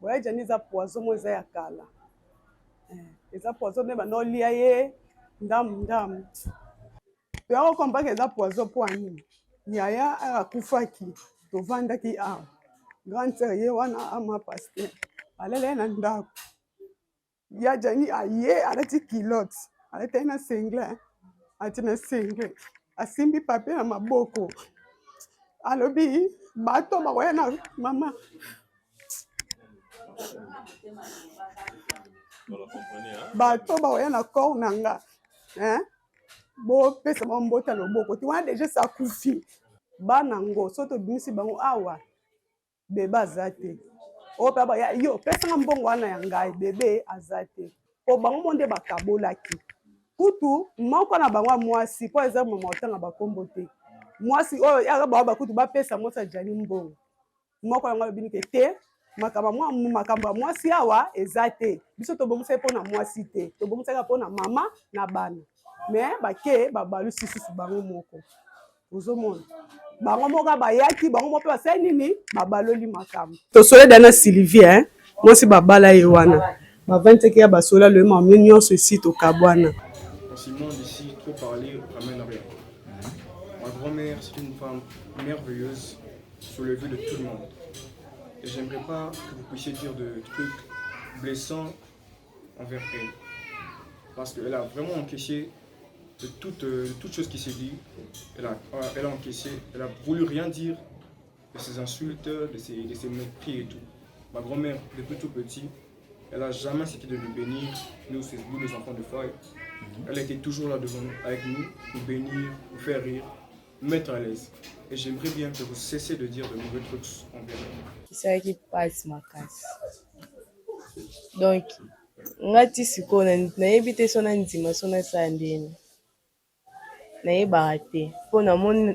Boya Djani eza poison moko eza ya kala. Eh, eza poison nde banda olia ye ndamu ndamu. Toya ko comprendre eza poison mpo ya nini? Yaya akufaki, tovandaki awa. Grande sœur ye wana ama pasteur. Alala ye na ndako. Ya Djani aye alati culotte, alati na singlet, alati na singlet. Asimbi papier na maboko. Alobi bato bakoya na mama. Bato bakoya na corps na nga. Hein? Bopesa bango mbote ya loboko te wana deja esi akufi. Bana ngo soki tobimisi bango awa bebe aza te. Oyo pe baya yo pesanga mbongo wana ya ngai bebe aza te. Po bango mo nde bakabolaki. Kutu moko na bango ya mwasi po eza mama otanga bakombo te. Mwasi oyo yaka bango bakutu bapesa mwasi ya Djani mbongo. Moko yango alobi ke te makambo makambo ya mwasi awa eza te. Biso tobongisaki mpona mwasi te, tobongisaki mpona mama na bana. Mais bake babalusi susu bango moko. Ozomona bango moko bayaki bango moko mpe basali nini babaloli makambo. Tosoleda na Sylvie hein, mwasi babala ye wana bavandisaki ya basola loyema mio nyonso esi tokabwana. Dans ce monde ici, trop parler ramène rien. Ma grand-mère, c'est une femme merveilleuse sur le vue de tout le monde. Et j'aimerais pas que vous puissiez dire de trucs blessants envers elle. Parce qu'elle a vraiment encaissé de toute, de toute chose qui s'est dit. Elle a, elle a encaissé, elle a voulu rien dire de ses insultes, de ses, de ses mépris et tout. Ma grand-mère, depuis tout petit, elle a jamais cessé de nous bénir, nous, nous les enfants de Faye. Elle était toujours là devant nous, avec nous, nous bénir, nous faire rire, nous mettre à l'aise. Et j'aimerais bien que vous cessiez de dire de mauvais trucs envers elle. Esalaki mpasi makasi donc nga ti sikoyo nayebi te so nandima so nasala ndeni nayebaka te mpo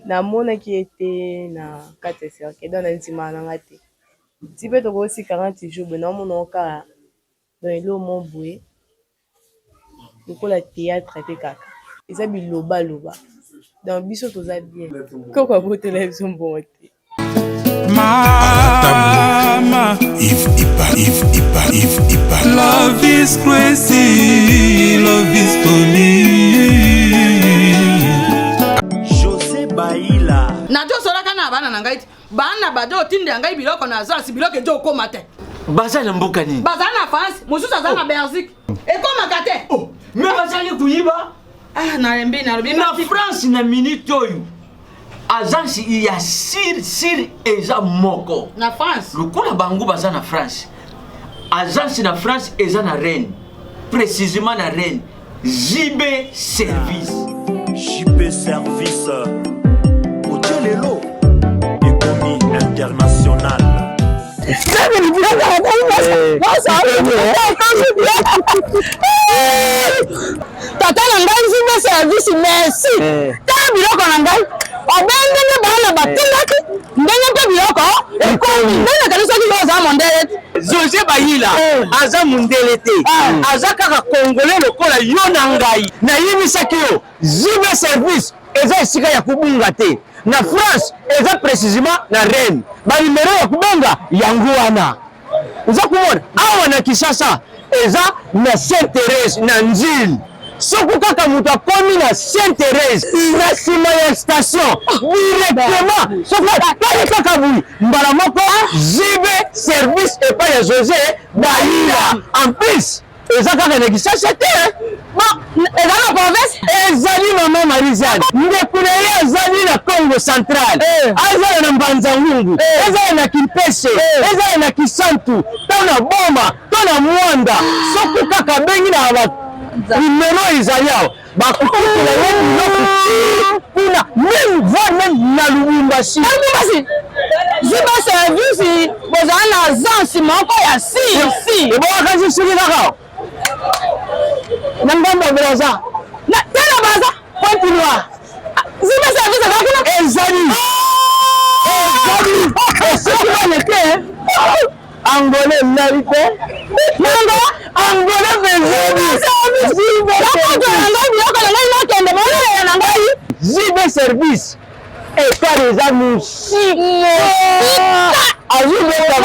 namonaki ye te na kati ya cercueil donc nandimaka na nga te ti mpe tokosi 40 jours boye naomona kaka donc eloko moko boye lokola théâtre te kaka eza bilobaloba donc biso toza bien koko abotela biso mbongo te. Mama Yves Iba, Yves Iba, Yves Iba. Love is crazy, love is funny. José Baila. Nazosolaka na bana na ngai bana bazo otindela ngai biloko na agence biloko ezo okoma te. Baza na mboka nini? Baza na France, mosusu aza na Belgique. Ekomaka te. Oh, mais bazali koyiba. Ah, nalembi nalobi na France na minute oyo agence ya sir sir eza moko na France lokola bango baza na France agence na France eza na Rennes précisément na Rennes JB Service JB Service otie lelo ekomi international. Tata na ngai nzimbe service merci. Tala biloko na ngai obe ndenge bana batindaki ndenge mpe biloko ekomi ndenge nakanisaki yo oza mondele te. Jose Bayila aza mundele te, aza kaka congolais lokola yo na ngai. Nayebisaki yo JB Service eza esika ya kobunga te. Na France eza precisement na Rennes. Ba numero ya kobenga yango wana. Oza komona awa na Kinshasa eza na Sainte Therese na Ndjili. Soki kaka moto akomi na Sainte Therese na nsima ya station directement, soki atali kaka boye mbala moko JB Service epai ya Jose Bayila. En plus eza kaka na Kinshasa te, eza na province. Ezali mama Marie-Jeanne ndeko na ye azali na Congo central, azala na Mbanza-Ngungu, ezala na Kimpese, ezala na Kisantu to na Boma to na Mwanda, soki kaka abengi na ba numero ezali awa bakokutela ye biloko ti kuna, meme voire meme na Lubumbashi. Lubumbashi ziba service bozala na agence moko ya si si ebongaka soki kaka na ngambo ya Brazza na tena Brazza Pointe Noire ziba service eza kuna ezali ezali soki bana te Angolais nali te nanga Angolais biloko na ngai nakende bolela na ngai JB Service ekar eza mosika azobeta.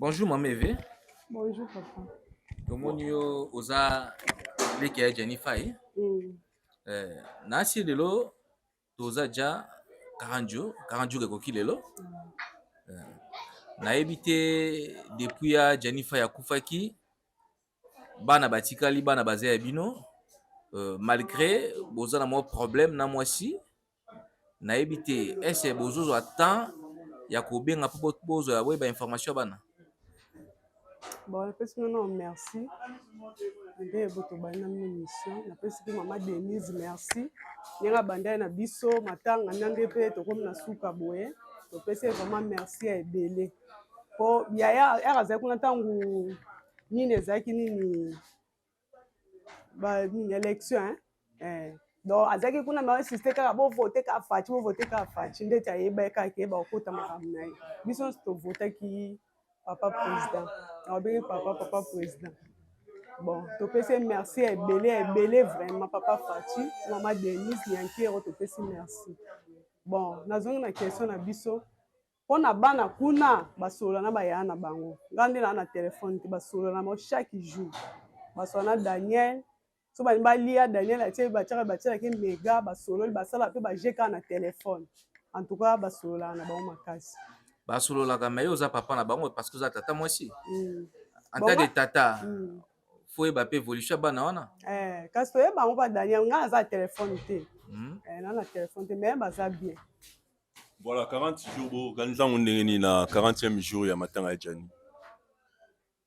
Bonjour Mama Eve. Bonjour papa. Tomoni yo oza leki ya Jenny Fay. Eh, nasi lelo toza ja 40 jours, 40 jours ekoki lelo. Eh, nayebi te depuis ya Jenny Fay akufaki bana batikali bana baza ya bino euh, malgré boza na mwa problème na mwasi nayebi te ese bozozwa temps ya kobenga mpo bozwa boyeba information ya bana. Bon, napesi bino nano merci nde botobandi na bino émission. Napesi mpe mama Denise merci ndenge abandaki na biso matanga na nde mpe tokomi na suka boye. Topesi ye vraiment merci ya ebele po yaya ere azalaki kuna ntango nini ezalaki nini ba nini élection hein? Eh. Donc azalaki kuna ma insiste kaka bovote kaka Fatshi, bovote kaka Fatshi, ndeti ayebaki kaka ke bakokota makambo na ye. Biso nyonso tovotaki papa président, nabengi papa papa président. Bon, topesi ye merci ya ebele ya ebele vraiment papa Fatshi, mama Denise Nyankero, topesi merci. Bon, nazongi na question na biso mpo na bana kuna basolola na bayaya na bango. Ngai nde naa na telefone te, basolola na bango chaque jour, basolola na Daniel so balingi balia Daniel atie batiaka batielaki mega, basololi basala mpe baje kaka na telefone. En tout cas basololaka na bango makasi. Basololaka, mais yo oza papa na bango parce que oza tata mwasi. En tant que tata, faut oyeba mpe évolution ya bana wana. Eh, kasi toyeba yango pa Daniel, ngai naza na telefone te. Eh, naa na telefone te, mais baza bien. Voilà, 40 jours boorganiser yango ndenge nini na 40e jour ya matanga ya Gianni?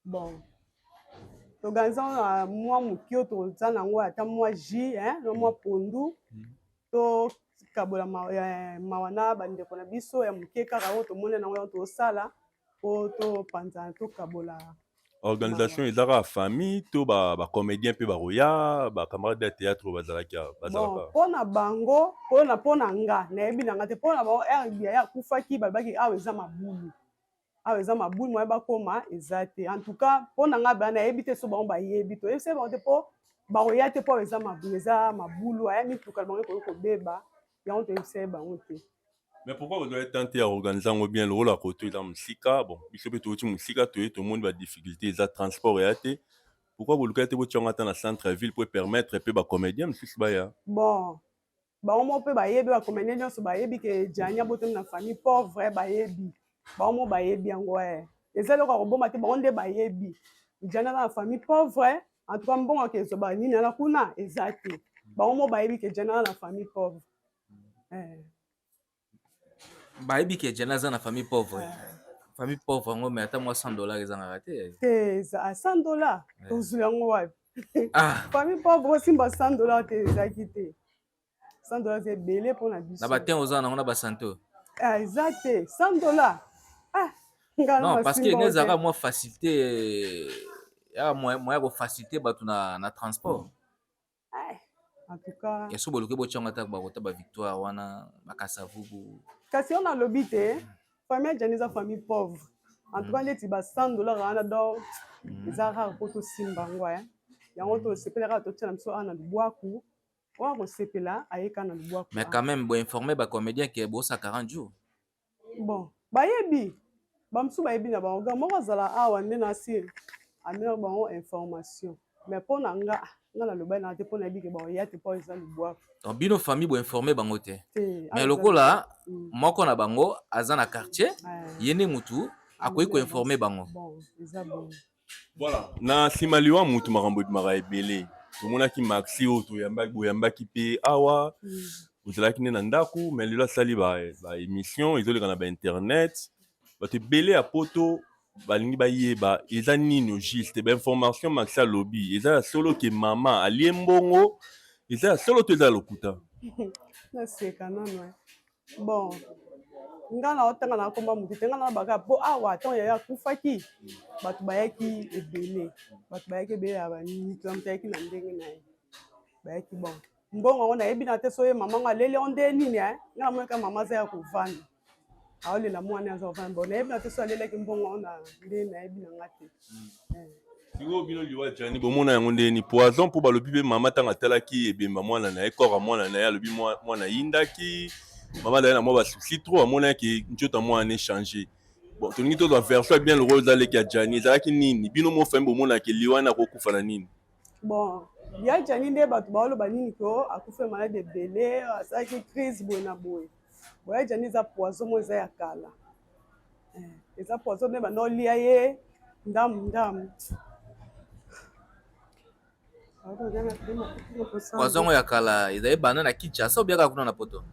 Bon, toorganiser yango na mwa moke oyo toza nango, ata mwa jus hein, na mwa pondu, tokabola mawa na bandeko na biso ya moke kaka oyo tomoni nango yango tosala po topanzana tokabola. Organisation eza kaka famille to bacomédien mpe bakoya, bacamarade ya théâtre oyo bazalaki awa Bon, bazalaka? mpo na bango, mpona nga nayebi na nga te. Mpo na bango, ere yaya akufaki balobaki awa eza mabulu, awa eza mabulu, moye bakoma eza te. En tout cas mpo na nga bana nayebi te so bango bayebi, toyebisa bango te mpo bakoya te mpo awa eza mabulu, eza mabulu aya mituka na bango ekoki kobeba, yango toyebisa ye bango te. Mais pourquoi ozwaki temps te ya organiser yango bien lokola koto eza mosika? Bon, biso mpe touti mosika, toye tomoni badifficulté eza transport eya te. Pourquoi boluka te botia yango ata na centre ville po permettre mpe bacomédien mosusu baya? Bon, bango moko mpe bayebi, bacomédien nyonso bayebi ke Gianni abotami na famille pauvre, bayebi bango moko bayebi yango. Eza eloko ya koboma te, bango nde bayebi Gianni aza na famille pauvre. En tout cas mbongo akezwa banini wana kuna eza te, bango moko bayebi ke Gianni aza na famille pauvre. Bayebi ke Gianni aza na famille pauvre, famille pauvre yango, mais ata mwa 100 $ ezangaka te. Te, eza 100 $ tozwi yango wapi? Ah. Famille pauvre osimba 100 $ te, ezalaki te. 100 $ eza ebele mpona biso. Na batin oza nango na basanto. Ah, eza te 100 $, ah, nga na Non, parce que masimba nde te. ezalaka mwa facilité ya moyen ya kofacilité bato na transport. En tout cas Ya so boluki botiango ata bakota bavictoire wana bakasavubu. Kasi oyo nalobi te, famille ya Gianni eza famille pauvre. En tout cas neti ba 100 $ wana donc eza rare mpo tosimba yango. Yango tosepela kaka totia na biso awa na lubwaku, oyo akosepela ayeka na lubwaku. Mais quand même boinforme bacomédien ke bosa 40 jours. Bon, bayebi, bamosusu bayebi na bango. Moko azala awa nde nasi amela bango information, mais mpo na nga, nga nalobaki nanga te mpo nayebi ke baoya te mpo eza lubwaku. Donc bino famille boinforme bango te? Te. Mais lokola moko na bango aza na quartier, ye nde mutu akoki koinforme bango. Bon, eza bon. Voilà, na nsima liwa mutu makambo ebimaka ebele. Tomonaki Maxi oyo toyambaki, boyambaki mpe awa, ozalaki nde na ndako, mais lelo asali baémission ezoleka na bainternet. Bato ebele ya poto balingi bayeba eza nini au juste bainformation Maxi alobi. Eza ya solo ke mama alie mbongo? Eza ya solo to eza ya lokuta? Naseka nano. Bon, nga na otanga na komba motu te, nga na baka mpo awa ntango yaya akufaki bato bayaki ebele, bato bayaki ebele ya bamito na moto ayaki na ndenge na ye bayaki. Bon, mbongo yango nayebi na te so ye mama ngo aleli yango nde nini. Nga namoni kaka mama aza ya kovanda, aolela mwana aza kovanda. Bon, nayebi na te so alelaki mbongo yango na nde, nayebi na nga te. Sikoyo bino, liwa Gianni bomona yango ndeni? Poison? Mpo balobi mpe mama ntango atalaki ebemba mwana na ye, corps ya mwana na ye, alobi mwana ayindaki. Mama azali na mwa basusi trop, amonaki nzoto ya mwana echange. Bon, tolingi tozwa version ya bien lokola oza leki ya Gianni. Ezalaki nini? Bino mo famille bomonaka liwa na kokufa na nini? Bon, ya Gianni nde bato baoloba nini ko akufi malade ebele, asalaki crise boye na boye. Bon, ya Gianni eza poison moko eza ya kala. Eh, eza poison nde banda olia ye ndamu ndamu. Poison yango ya kala ezali banda na Kinshasa ou bien kaka kuna na poto?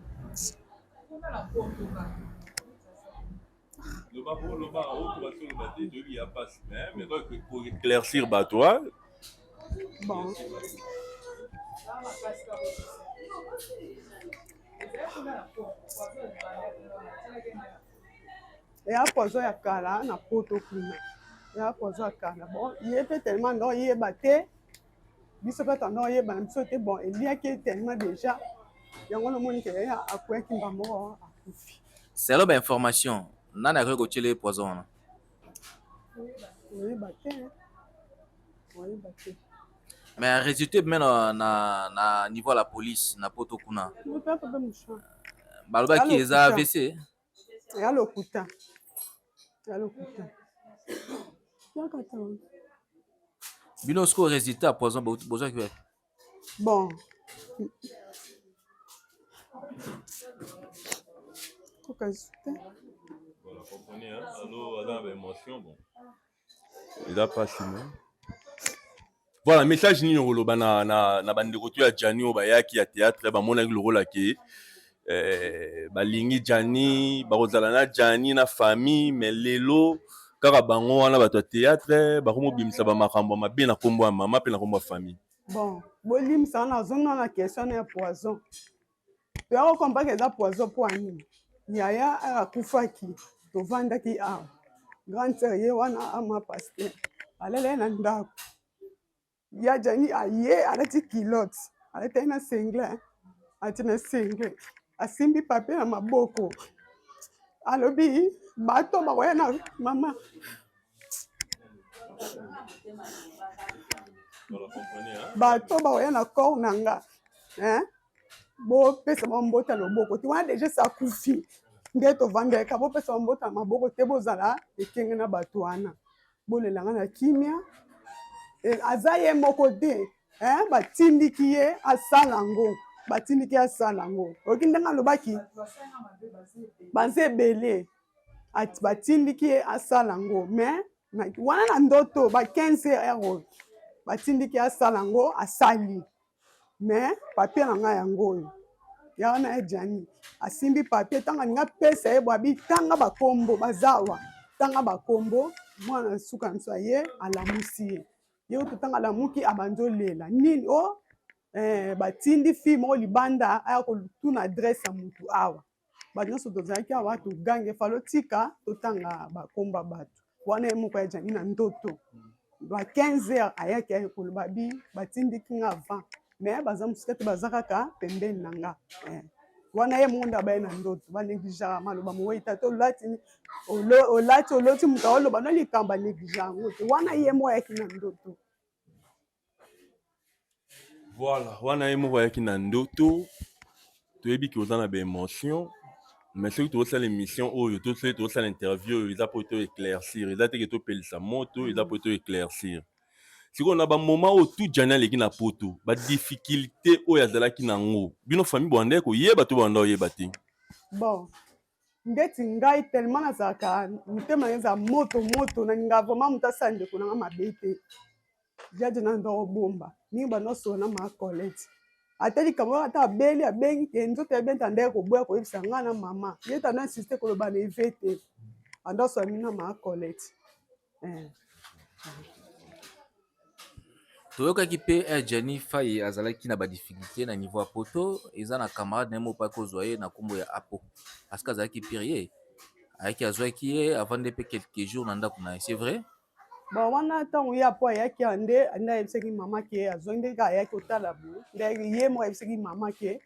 Éclaircir bato bon. Eya poison ya kala na poto kuna eya poison ya kala bon ye mpe tellement ndo oyeba te biso mpe tanda oyeba na biso te bon eliaki ye tellement déjà yango nomoni ke akweyaki mba moko akufi. Selon ba information nani akoki kotiela ye poison wana? Oyeba te, oyeba te. Mais résultat ebima na niveau ya la police na poto kuna balobaki eza AVC. Ya lokuta, ya lokuta. Bino sikoyo résultat ya poison bozwaki wapi? Bon, koka te. Voilà, comprenez, hein? Allo, aza na ba émotion, bon. Eza pasi mais voilà message nini okoloba na, na, na bandeko to ya Gianni oyo bayaki ya théâtre bamonaki lokola ke eh, balingi Gianni bakozala na Gianni na famille mais lelo kaka bango wana bato ya théâtre bakomobimisa bamakambo ya mabe na nkombo ya mama mpe na nkombo ya famille. Bon, bolimbisa wana nazonga na question ya poison. Toya kokomprendre eza poison mpo ya nini? Yaya akufaki, tovandaki awa. Grande sœur ye wana ama pasteur alala ye na ndako. Ya Gianni aye alati culotte, alati ye na singlet, alati na singlet, asimbi papier na maboko, alobi bato bakoya na mama. Bato bakoya na corps na nga, hein? Bopesa bango mbote ya loboko te, wana deja esi akufi nde tovandaka. Bopesa bango mbote ya maboko te, bozala ekenge na bato wana, bolelanga na kimia. Aza ye moko te, batindiki ye asala yango, batindiki ye asala yango. Oyoki ndenge alobaki baza ebele, batindiki ye asala yango mais wana na ndoto ba 15 heures oyo batindiki ye asala yango, asali. Mais papier na ngai yango oyo ya wana ya Gianni asimbi papier ntango alingi apesa ye bwabi tanga bakombo bazawa tanga bakombo mwana suka na biso aye alamusi ye ye kutu ntango alamuki abandi olela nini o oh, eh, batindi fille moko libanda aya kotuna adresse ya mutu awa bato nyonso tozalaki awa togange falo tika totanga bakomba bato wana ye moko ya Gianni na ndoto ba 15 heures ayaki aye koloba bi batindiki nga avant mais baza mosika te baza kaka pembeni na nga eh. Wana ye moko nde abaye na ndoto banegligeaka maloba mowei tata olati olati oloti moto aoloba no likambo aneglige yango te wana ye moko ayaki na ndoto. Voilà, wana ye moko ayaki na ndoto. Toyebi ke oza na ba émotion mais soki tozosala émission oyo to soki tozosala interview oyo eza mpo to éclaircir, eza te ke topelisa moto, eza mpo to éclaircir. Sikoyo na bamoment oyo tout Gianni aleki na poto, ba difficulté oyo azalaki nango, bino famille bobandaki koyeba to bobanda koyeba te? Bon, ndeti ngai tellement nazalaka motema na eza moto moto, nalingaka vraiment moto asala ndeko na nga mabe te. Jade na ndo obomba mingi banosola na ma Colette ata likambo ata abeli abengi te nzoto ya benta ndenge koboya koyebisa nga na mama ye tanda insiste koloba na eve te andosola mingi na ma Colette eh. Toyokaki mpe eh, Gianni Faye azalaki na badifficulté na niveau ya poto, eza na camarade na ye moko mpaki kozwa ye na nkombo ya Apo parce que azalaki pire ye ayaki azwaki ye avandi mpe quelques jours na ndako na ye, c'est vrai? Bon, wana ntango ye apo ayaki awa nde nde ayebisaki mama ke azwaki ndenge kaka ayaki kotala boye nde ye moko ayebisaki mama ke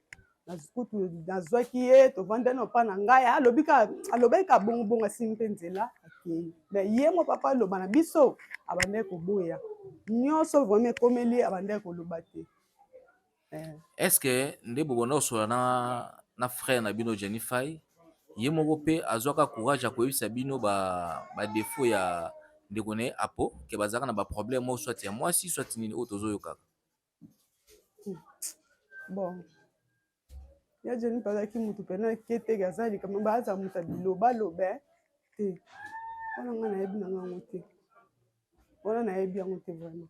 kutu nazwaki ye tovandani opa na ngai alobi kaka alobaki kaka bongo bongo asimbi mpe nzela akei mais ye moko papa aloba na biso abandaki koboya nyonso vraiment ekomeli ye abandaki koloba te. Eh. Est-ce que nde bobanda kosola na, na frère na bino Gianni Faye? Ye moko pe azwaka courage ya koyebisa bino ba ba defaut ya ndeko na ye Apo ke bazalaka na ba problème moko soit ya mwasi soit nini oyo tozoyokaka. Bon, ya Jenny mpe azalaki motu mpena keteke aza likambo baza moto ya bilobaloba te wana ngai nayebi na ngai yango te wana nayebi yango te vraiment.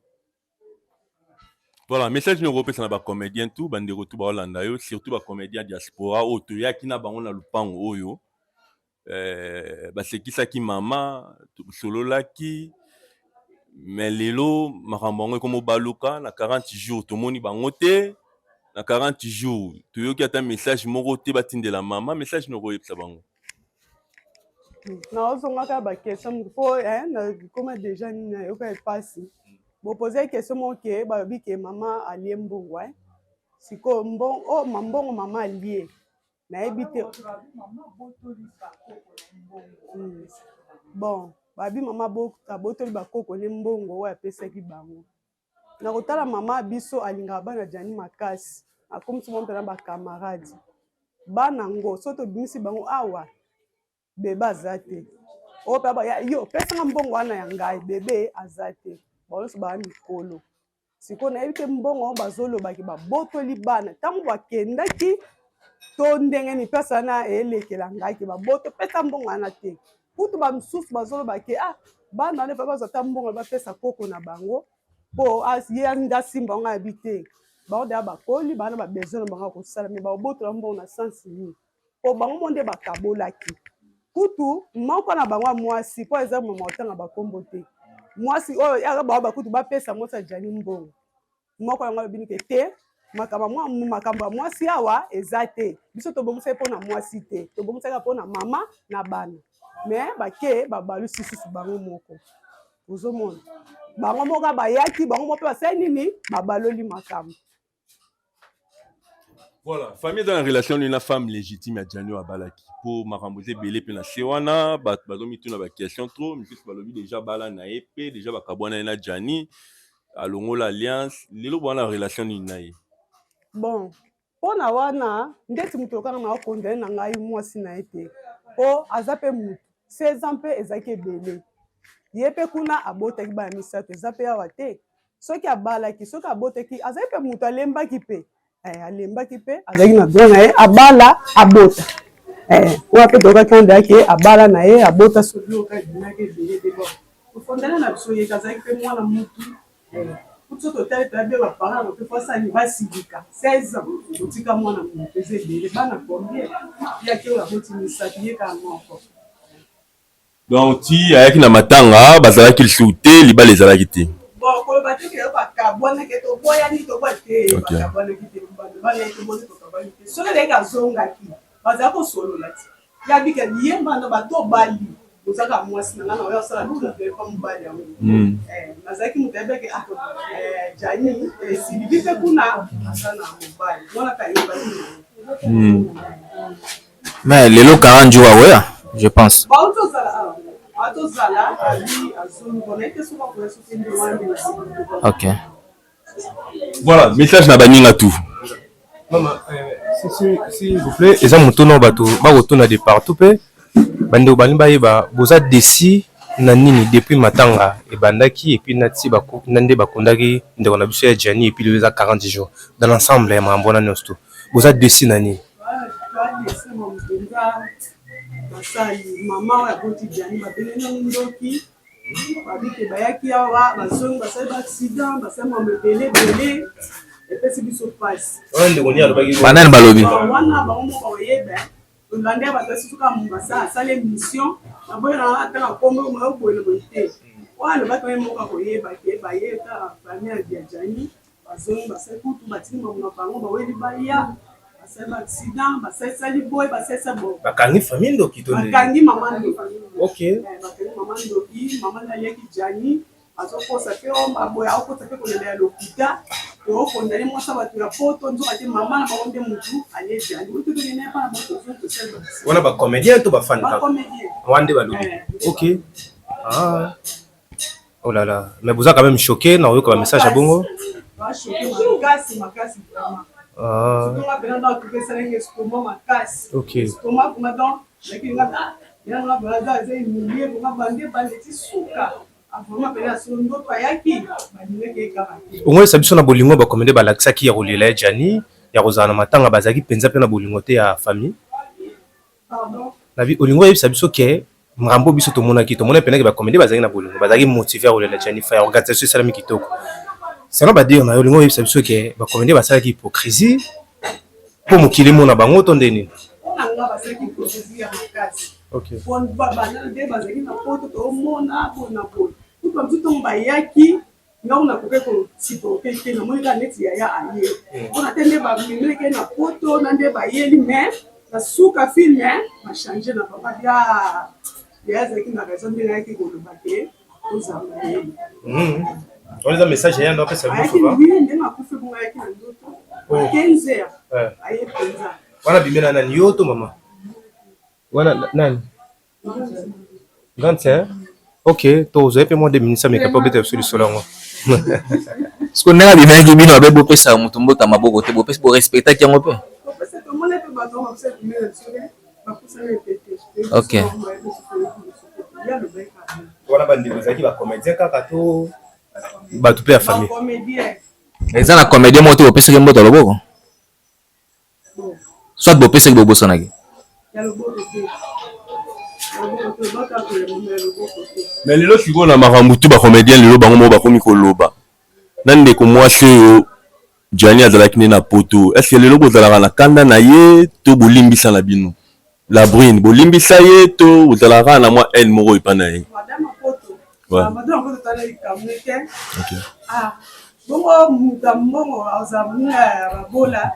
Voilà, message nini okopesa na bacomédien tout bandeko tout baolanda yo surtout bacomédien diaspora oyo toyaki na bango na lupango oyo eh, basekisaki mama tosololaki mais lelo makambo yango ekomi obaluka na 40 jours tomoni bango te na 40 jours toyoki ata message moko te batindela mama message nini okoyebisa bango Naozonga kaka ba question po nakoma deja nini nayoka epasi bopose question moko ke balobi ke mama alie mbongo eh? Sikoyo mbongo oh, mbongo mama alie nayebi te Bon babi mama abotoli bakoko ne mbongo oyo apesaki bango. Na kotala mama biso alingaka bana Djany makasi akomisi bango mpena ba camarade bana ngo soki tobimisi bango awa bebe aza te oyo mpe yo pesanga mbongo wana ya ngai bebe aza te bango nyonso baa mikolo sikoyo nayebi te mbongo yango bazolobaki babotoli bana ntango bakendaki to ndenge nini mpasi wana elekela ngai ke baboto pesa mbongo wana te kutu bamosusu bazoloba ke ah bana wana efa bazwa ata mbongo bapesa koko na bango mpo ye nde asimba yango ayebi te bango deya bakoli bana ba besoin na bango ya kosala me bakobotola mbongo na sense nini mpo bango mo nde bakabolaki kutu moko na bango ya mwasi mpo eza mama otanga bakombo te mwasi oyo yaka bango bakutu bapesa mwasi ya Djany mbongo moko yango alobi nike te makambo makambo ya mwasi awa eza te biso tobongisaki mpo na mwasi te tobongisaki mpo na mama na bana me bake babalusi susu bango moko ozomona bango moko bayaki bango moko mpe basali nini babaloli makambo Voilà, famille eza na relation nini na femme légitime ya Djany oyo abalaki mpo makambo eza ebele mpe na se wana bato bazomituna ba question trop misusu balobi deja abala na ye mpe deja bakabwana ye na Djany alongola alliance lelo bwana relation nini na ye bon mpo na wana ndeti moto lokanga na okondane na ngai mwasi na ye te mpo aza mpe motu 16 ans mpe ezalaki ebele ye mpe kuna abotaki bana misato eza mpe awa te soki abalaki soki abotaki azali mpe moto alembaki mpe eh, alembaki mpe azalaki na droit na ye abala abota eh, oyo mpe toyokaki andeyaki ye abala na ye abota soki oyoka ebimaki ebele te bon kofondana na biso ye azalaki mpe mwana mutu eh, kutu soki totali mpe abe baparent yango mpe fosani basilika 16 ans otika mwana mutu eza ebele bana combien yaki oyo aboti misato ye kaka moko Donc ti ayaki na matanga bazalaki lisusu te libala ezalaki te. Bon koloba te ke bakabwanaki toboyani toboya te bakabwanaki te bana toboni tokabwani te soki ezalaki azongaki bazala kosolola ti ya bika ye mbanda bato bali ozaka mwasi na ngai na oyo asala trouble pa mobali yango hmm. eh, nazalaki moto ayebaki ah eh, Djany esilibi mpe kuna aza na mobali wana kayebaki hmm. Mais lelo 40 jours akoya, je pense. Ok. Voilà, message na baninga tout. Mama, euh, s'il vous plaît, eza motuna bato bakotuna de partout mpe bandeko balingi bayeba boza desi na nini depuis matanga ebandaki epuis nati na nde bakundaki ndeko na biso ya Gianni epuis lelo eza 40 jours dans l'ensemble ya makambo wana nyonso tout boza desi na nini? Basali mama oyo aboti Gianni babengani ndoki babike bayaki awa bazongi basali ba accident basali mambo ebele ebele epesi biso mpasi. Banani balobi? Wana bango moko bakoyeba tolanda bato ya suka mungasa asali émission naboyi na atanga kombo mayo boye na boye te oyo alobaki ye moko akoyeba ke baye ta famille ya Gianni bazongi basali kutu batiki mamu na bango baweli baya basali ba accident basalisali boye basalisa bo bakangi famille ndoki to bakangi mama ndoki ok eh, bakangi mama ndoki mama nde aliaki Gianni azokosa pe o maboye akokosa pe kolela ya lokuta tokondane mwasi ya bato ya poto nzoka te mama na bango nde mutu alie Gianni oyo tokende epa na bango tozoi tosali wana ba comédien to ba fan ba comédien wana nde balobi eh. ok ah Oh là là, mais boza quand même choqué na oyoka ba message ya bongo? Ba choqué makasi makasi vraiment. Ah. Surtout nga pena donc esalaki estomac makasi. Ok. Estomac vraiment donc. Naki nga ah ya nga aza aza humilie vraiment bande bande ti suka ah vraiment pena ya solo ndoto ayaki balingaki ye kaka te. Ongoyesa biso na bolingo ba comedien balakisaki ya kolela ya Djany ya kozala na matanga bazalaki penza pe na bolingo te ya famille. Pardon? Na bi olingi oyebisa biso ke makambo biso tomonaki tomonaki penza ke ba comedien bazalaki na bolingo bazalaki motive ya kolela Djany fa ya organisation esalami kitoko. Selon ba dire na yo olingi oyebisa biso ke ba comedien basalaki hypocrisie Po mokili emona bango to nde nini? Mpo na nga basalaki hypocrisie ya makasi. Okay. Po banda nde bazalaki na poto toomona boye na boye. Kutu ba mosusu ntango bayaki nga kuna nakokaki ko supporter te namoni kaka neti yaya aye. Mpo na te nde bamemelaki ye na poto na nde bayeli mais na suka film ba changer na papa bia yaya azalaki na raison ndenge ayaki koloba ke tozala mayele. Wana eza message ya ndo apesa biso Ayaki ba. oui ndenge akufi bongo ayaki na ndoto. Oh. 15 heures Eh. aye mpenza. Wana bimela nani yo to mama? Wana nani? Grande sœur? Ok, to ozali pe mwa 2 minutes ameka pe obeta biso lisolo yango. Sikoyo ndenge abimelaki bino abe bopesa moto mbota maboko te bopesi borespectaki yango mpe Kopesa tomoni mpe bato yango bapesa bimela biso te bapusana epe te. Ok. Wana bandeko ezalaki ba comédien kaka to bato pe ya famille? Comédien. Eza na comédien moko te bopesaki mboto ya loboko soit bopesaki bobosanaki. Ya loboko te. Ya loboko te baka koyamba ya loboko te. Mais lelo sikoyo na makambo tout ba comedien lelo bango moko bakomi koloba na ndeko mwasi oyo Djany azalaki nde na poto est ce que lelo bozalaka na kanda na ye to bolimbisa na bino la brune bolimbisa ye to bozalaka kaka na mwa haine moko epa na ye Madame Poto. Ouais. Ah, Madame Poto tala likambo te. Ok. Ah, bongo moto ya mbongo aza moninga ya babola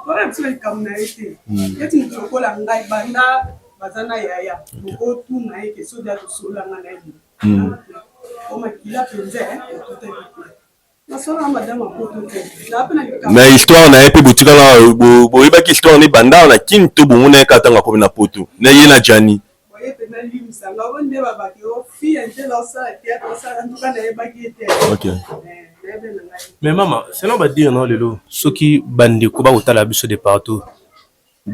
mpona biso likambo na ye te. Neti moto lokola ngai banda baza na yaya bokotuna ye ke soki atosolola ngai na ye. Po makila mpenza etutaki te. Mais histoire na ye pe botikala boyebaki histoire ne banda na kin to bomona ye kaka tango akomi na poto na ye na Djany. Ok. Mais mama selon ba dire na yo lelo soki ba ndeko ba kotala biso de partout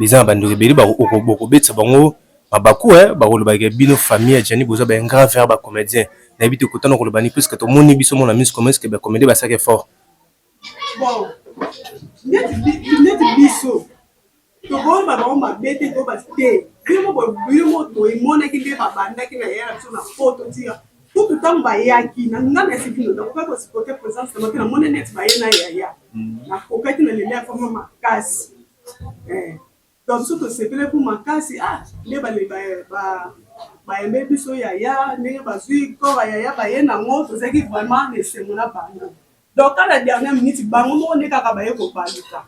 Eza na ba ndeko ebele bokobetisa bango mabaku eh, bakoloba ke bino famille ya Djany boza ba ingrat vers ba comediens. Nayebi te kotana koloba nini puisque tomoni biso mona miso comment est-ce que ba comediens basalaka effort. Bon, neti biso tokoloba bango mabe te to basi te bino bino boemonaki nde babandaki na yaya na biso na poto tika kutu ntango bayaki na nga na esiki nakokaki kosupporte présence na bango te namoni neti baye na yaya nakokaki na lele ya fama makasi Eh, donc biso tosepelaki ku makasi ah nde bayambe biso yaya ndenge bazwi corps ya yaya baye nango tozalaki vraiment na esengo na bango donc à la dernière minute bango moko nde kaka baye kobaluka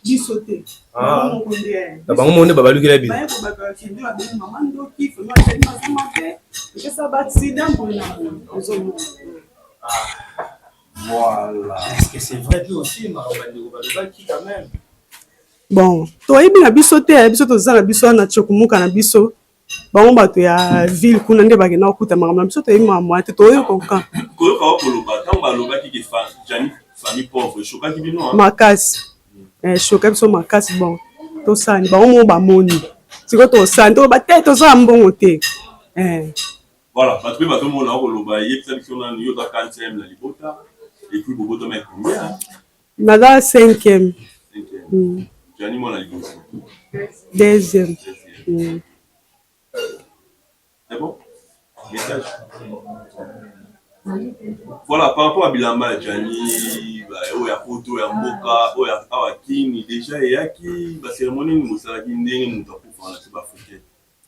biso te ah. bango moko nde eh. Na bango moko nde babalukela bino baye kobaluka nde babengi mama ndoki vraiment ezali mabe mabe epesa ba accident boye na boye ozomona Voilà. Est-ce que c'est vrai puis aussi makambo bandeko balobaki quand même. Bon, toyebi na biso te, biso toza na biso wana tshokumuka na biso. Bango bato ya ville kuna nde bakenda kokuta makambo na biso toyebi makambo wana te toyoka oka. Koyoka wa koloba ntango balobaki ke Djany famille pauvre eshokaki bino hein? Makasi. Eh, choka biso makasi bon. Tosani bango moko bamoni. Sikoyo tosani toloba te toza na mbongo te. Eh. Voilà, bato pe bazo mona oko loba yebisa biso nanu yo oza quantième na libota et puis bobotama ya combien? Naza cinquième. Cinquième. Djany mwana liboso. Deuxième. C'est bon? Message. Voilà, par rapport à bilamba ya Djany, ba oyo ya poto ya mboka, oyo ya awa Kin, déjà eyaki ba cérémonie nini bosalaki ndenge moto akufa na se ba africain.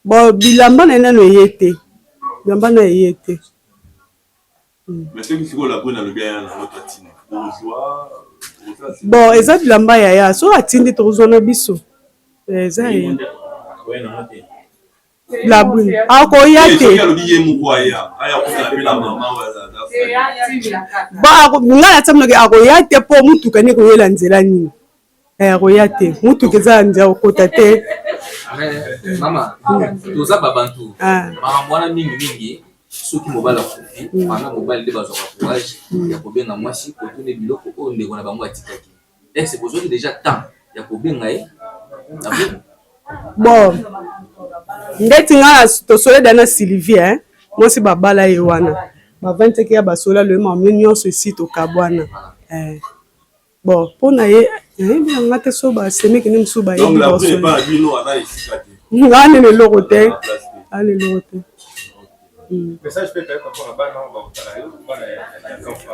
Bon bilamba naye nanu eye te bilamba naye eye te. Mais soki sikoyo la brune alobi aya nango to atindi bokozwa Bon eza bilamba yaya soki atindi tokozwa na biso eza ye. La brune akoya te. Soki alobi ye moko aya aya kosala pe na mama oyo aza Bon ngai natia monoko akoya te po mutuka nde ekoyela nzela nini. Eh, akoya te motuka eza ya nzela kokota te. Mais mama toza ba bantu ah. makambo wana mingi mingi soki mobali akufi bana mobali nde bazwaka courage ya kobenga mwasi kotuna biloko oyo ndeko na bango atikaki est-ce bozwaki déjà temps ya kobenga ye? Bon, ndeti nga tosoleda na Sylvie hein, mwasi babala ye wana bavandisaki ya basola loye makambo nyonso esi tokabwana eh. Bon, mpo na ye nayebi na nga te so basemeki nde mosusu bayebi nga nene eloko te ana eloko te.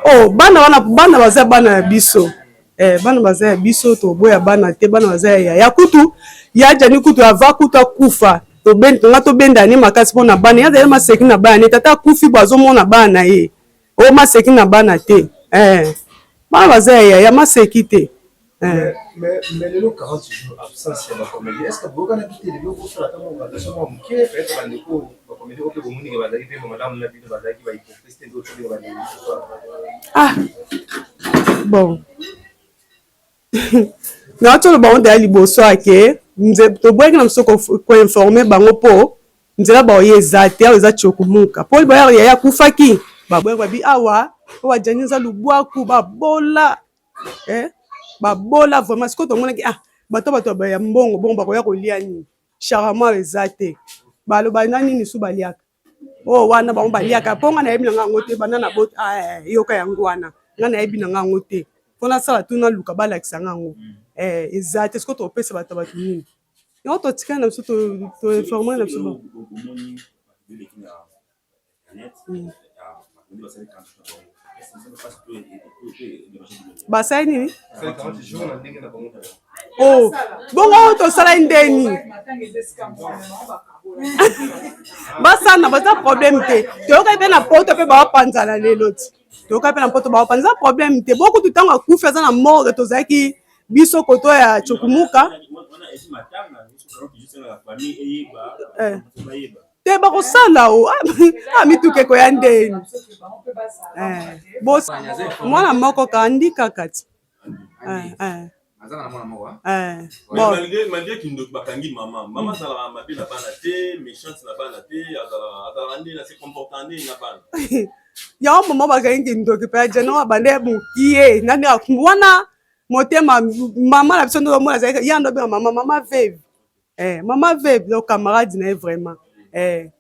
Oh, bana wana bana baza bana ya biso eh, bana baza ya biso toboya bana te bana baza ya yaya kutu ya jani kutu ava kutu akufa nga tobenda ne makasi mpo na bana ye azali maseki na bana ne tata akufi bo azomona bana na ye o oh, maseki na bana te eh, bana baza ya yaya maseki te Eh. Mais, mais lelo 40 jours absence ya bacomédien est ce que boyokanaki te lelo bosala ata mwa organisation mwa moke peut-être bandeko bacomédien oyo mpe bomoni ke bazalaki mpe malamu na bino bazalaki bahypocrite te nde otobenga bandeko. Ah bon, nauti oloba ngo deya liboso ake toboyaki na biso koinforme bango mpo nzela baoye eza te awa eza cokumuka mpo boya yaya akufaki baboyaki babi awa oyo bajani eza lubwaku babola eh? Babola vraiment. Sikoyo tomonaki ah bato bato ya mbongo bongo bakoya kolia nini? Charama eza te, baloba na nini su baliaka oyo oh, wana bango baliaka mpo nga nayebi na nga yango te banda na bot ah, eh, yoka yango wana nga nayebi na nga yango te mpo nasala tu naluka balakisa nga yango mm. eh, eza te. Sikoyo topesa bato bato nini yango totikali na biso toinforme na biso. Basali nini? Oh, bongo tosalaki ndeni basana baza problème te toyokaki mpe na poto mpe baopanzana lelo ti toyokaki mpe na poto baopanza problème te bokutu ntango akufi aza na morgue tozalaki biso koto ya cokumuka eh. Te bakosala o ah, ah, mituka ekoya ndeni eh, mwana moko kandi kaka ti eh, eh. Eh, bon. Malgré kindoki bakangi mama, mama azalaka mabe na bana te, méchante na bana te, azalaka nde na se comportant nde na bana. Yango mama bakangi kindoki mpe ajana bande mokie nani wana motema mama na biso nde omona azalaki ya ndo abenga mama mama veve eh, mama veve donc camarade na ye vraiment eh,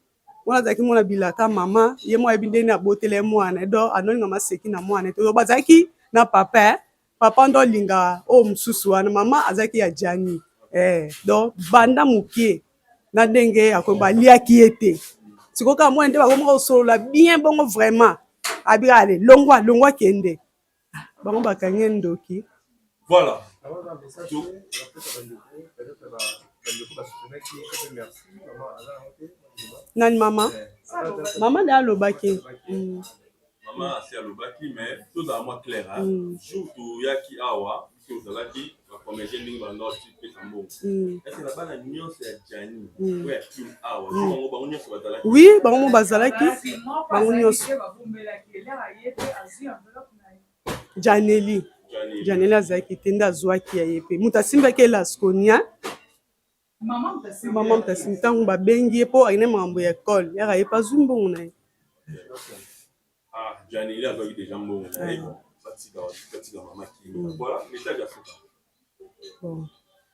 wana azalaki mwana bilaka mama ye moko ayebi ndenge abotela ye mwana donc anolinga maseki na mwana to bazalaki na papa eh. Papa ndo alinga oyo mosusu wana mama azalaki ya Gianni eh, donc banda mokie na ndenge akomi baliaki ye te sikoyo kaka mwana nde bakomaka kosolola bien bongo vraiment abika ale longwa longwa kende bango bakangi ye ndoki. Voilà. Nani mama? Mama nde alobaki. Mm. Mama asi alobaki mais tozala mwa clair hein. Jour toyaki awa biso ozalaki ba comedien ndenge banda opesa mbongo. Mm. Est-ce na bana nyonso ya Gianni mm. oyo ya Kin awa mm. bango bango nyonso bazalaki? Oui, bango mo bazalaki bango nyonso. Janeli. Janeli azalaki te nde azwaki ya ye mpe moto asimbaki elaskonia mama mutasi ntango babengi ye mpo akende makambo ya ekole yaka ye mpe azwi mbongo na ye. Ah, Janeli azwaki deja mbongo na ye. Batika batika mama kimia. Voilà, message ya suka. Bon.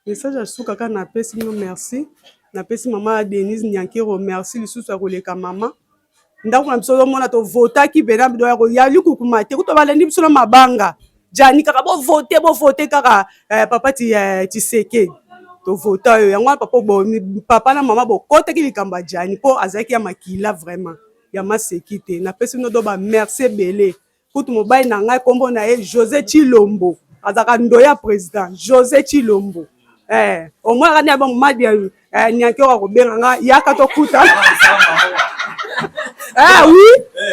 Message ya suka kaka napesi bino merci. Napesi mama Denise Nyankero merci lisusu ya koleka mama. Ndako na biso ozomona tovotaki mpena ya likukuma te kutu balandi biso na mabanga. Jani kaka bovote bovote kaka eh, papa ti, eh, Tshisekedi tovota oyo yango wana papa, bo, papa na mama bokotaki likambo ya Jani mpo azalaki ya makila vraiment ya maseki te. Napesi bino do ba merci ebele. Kutu mobali na ngai kombo na ye Jose Tshilombo azalaka ndoya president Jose Tshilombo eh, omonaka nde aba madi eh, nyanke oyo akobenga nga yaka tokuta eh, oui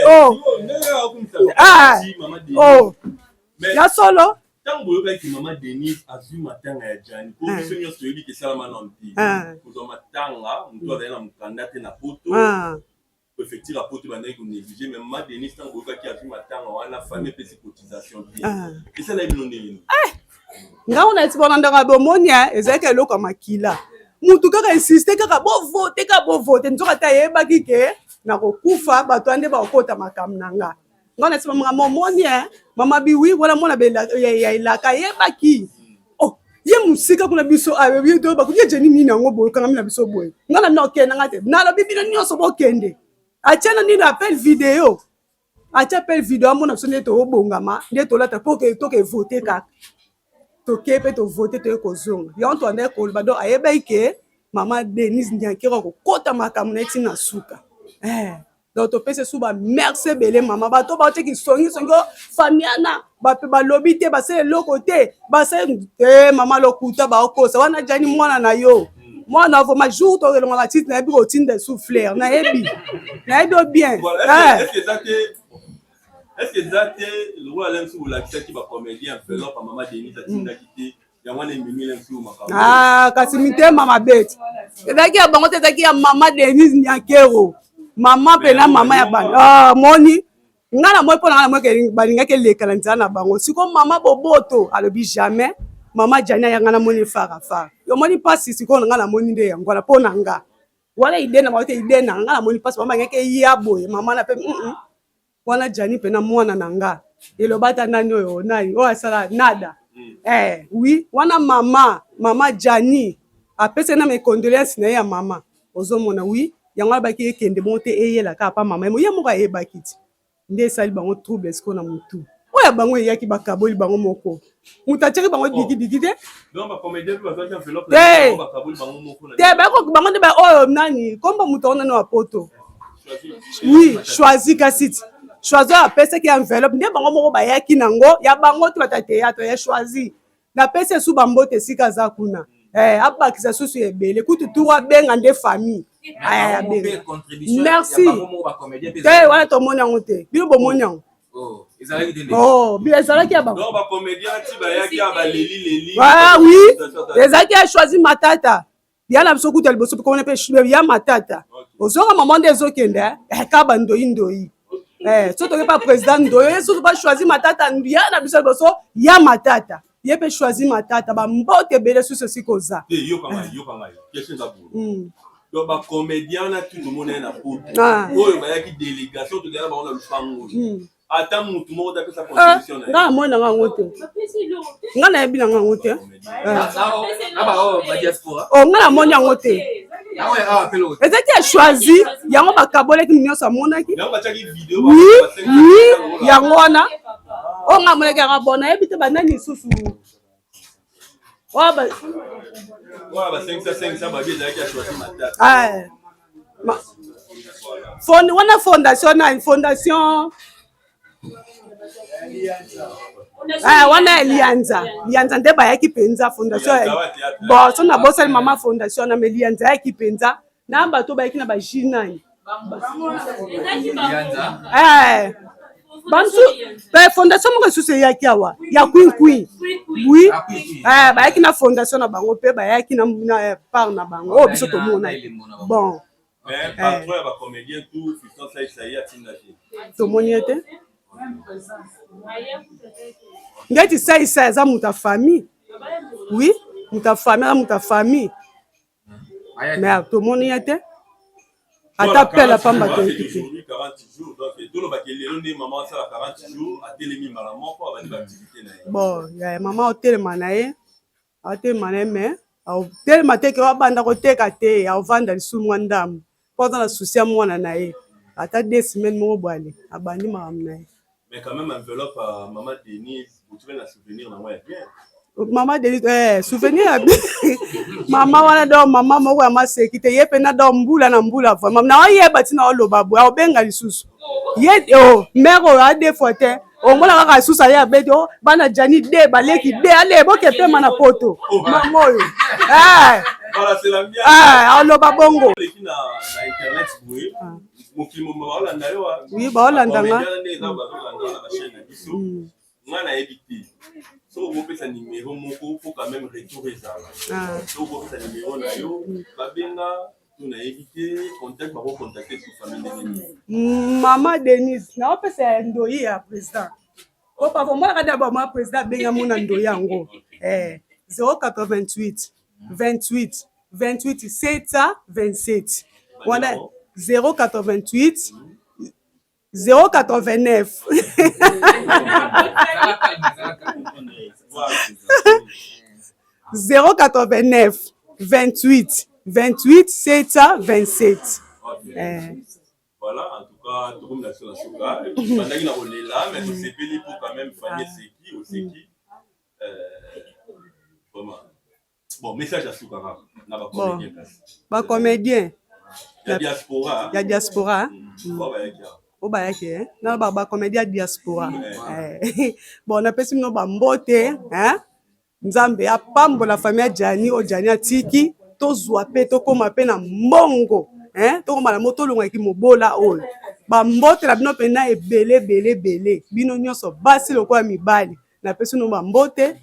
oh. Ah, oh. Ya solo ntango boyokaki mama Denise azwi matanga ya Gianni po biso nyonso toyebi ke esalama nano te kozwa matanga moto azali na mokanda te na poto prefecture ya poto ebandaki ko négliger mais mama Denise ntango boyokaki azwi matanga wana famille epesi cotisation te esala bino ndenge nini? Ngai wana eti bona ndanga bomoni ezalaki eloko ya makila mutu kaka insiste kaka bovote kaka bovote nzoka te ayebaki ke nakokufa bato wana nde bakokota makambo na nga ngai na nsima makambo omoni mama biwi wana mwana ya elaka ayebaki oh. Ye mosika kuna biso bakoki jeni nini yango boye okangami na biso boye. Nga na bino okende nga te. Nalobi bino nyonso bokende. Atia na nini appel video. Atia appel video amona biso nde tobongama nde tolata mpo toke vote kaka. Toke mpe tovote toye kozonga. Yango tobandaki koloba donc ayebaki ke mama Denise Nyankero akokota makambo na ye ntina suka. Eh. Donc topesi esu ba merci ebele mama bato baotie kisongisongi o famiana bape balobi te basala eloko te basala te mama lokuta baokosa wana jani mwana na yo mwana vraimen jour tokelonga batite nayebi kotinda esu fleur nayebi nayebi yo bien eh. Est-ce que eza te lokola lemsi bolakisaki bacomédien enveloppe ya mama Denise atindaki te yango wana ememi lemsi oyo makambo ah, kasi mitema mabe ti ezalaki ya bango te ezalaki ya mama Denise Nyankero mama mpena mama ya bana ah, moni ngai na moi mpo na ngai na moi balingaki eleka na nzela na bango sikoyo mama boboto alobi jamais mama Jani ayanga namoni farafara omoni mpasi sikoyo na ngai namoni nde yango wana mpo na nga wana ide na bango te ide na nga namoni mpasi bango balingaki eya boye mama na mpe mm -mm. wana Gianni pena mwana na nga eloba ata nani oyo nani oyo asala nada mm. eh, oui wana mama mama Gianni apesaki na mes condoléances na ye ya mama ozomona oui yango alobaki ekende bongo te eyela kaka pa mama ye moko ayebaki ti nde esali bango trouble sikoyo na motu oyo ya bango eyaki bakaboli bango moko moto atiaki bango oh. dikidiki te te bango nde oyo nani kombo moto yango nani wa poto oui choisi kasiti choisi oyo apesaki enveloppe nde bango moko bayaki nango ya bango te bata théâtre ya choisi napesi esu bambote esika aza kuna eh, abakisa susu ebele kutu tour abenga nde famille eh, abenga merci te wana tomoni yango te bino bomoni yango Oh, ezalaki te oh, ezalaki ya bango ah, oui ezalaki ya choisi matata ya na biso kutu ya liboso komona mpe ya matata ozonga mama nde ezokende eh, ka bandoyi ndoyi eh, so toke pa président ndoyo ye susu ba choisi matata ya na biso liboso ya matata ye mpe choisi matata bambote ebele susu esika oza hmm. donc bacomédien na tout tomona ye na poto ah. oyo bayaki délégation tokenda bango na lupango hmm. ata mutu moko te apesa contribution na ye nga namoni nanga yango te nga nayebi nanga yango te o nga namoni yango te ezalaki ya choisi yango bakabolaki nyonso amonaki oui oui yango wana oyo nga amonaki yango bon nayebi te banani lisusu oyo ba 505 babi ezalaki ya choisi matata Fond, wana fondation nani fondation eh, wana ya lianza lianza nde bayaki mpenza fondation bon so nabosani mama fondation na me lianza ayaki mpenza na bato bayaki na baji nani eh, bansu eh, fondation moko lisusu eyaki awa ya kwinkwin wi eh, bayaki na fondation na bango mpe bayaki na, na eh, part na bango oyo biso tomonaki bon tomoni ye te ndeti saisai aza moto ya famille oui moto ya famille aza moto ya famille mais tomoni ye te ata pela pamba toyoki te bon ya mama otelema na ye atelema na ye mais atelema te ke abanda koteka te avanda lisusu mwa ndambo mpo aza na susi ya mwana na ye ata de semaine moko bwale abandi makambo na ye Mais quand même enveloppe à maman Denise, vous na souvenir na ya bien. Maman Denise, eh, souvenir ya bien. Maman wana donc maman moko ya maseki te ye pena donc mbula na mbula vraiment. Na oyeba tina oloba boye obenga lisusu. Ye oh mère oyo a deux fois te. Omona kaka lisusu aye abeti oh bana Gianni de baleki de ale boke pema na poto. Maman oyo. Eh. Voilà, c'est la mienne. Eh, aloba bongo. Na internet boye. Mokili mobimba baolanda yo. Oui, baolanda nga. Nde eza bazolanda na bachaîne na biso. Mm. Nga nayebi te. Soki okopesa numero moko po quand même retour ezala. Ah. Soki okopesa numero na yo, mm. babenga to nayebi te contact bako contacter sur famille ndenge nini. Mm, Mama Denise, naopesa ya ndoyi ya président. Po papa omonaka nde ba mama président abenga mona ndoyi yango. Eh, 088 28 28 727 wana 088 089 089 28 28 727. Eh. Voilà, en tout cas, tokomi na biso na suka. Bandaki na kolela, mais tosepeli po quand même famille eseki, oseki. Euh, vraiment. Bon, message ya suka kaka na ba comédien kasi. Ba comédien. Ya diaspora. Ya diaspora. Oyo bayaki eh? Na ba ba comédien ya diaspora. Eh. Bon, napesi bino ba mbote, hein? Nzambe apambola famille ya Gianni oyo Gianni atiki tozwa pe tokoma pe na mbongo hein tokoma na mbongo tolongwa kimobola oyo ba mbote na bino pena ebele ebele ebele bino nyonso basi lokola mibali napesi bino ba mbote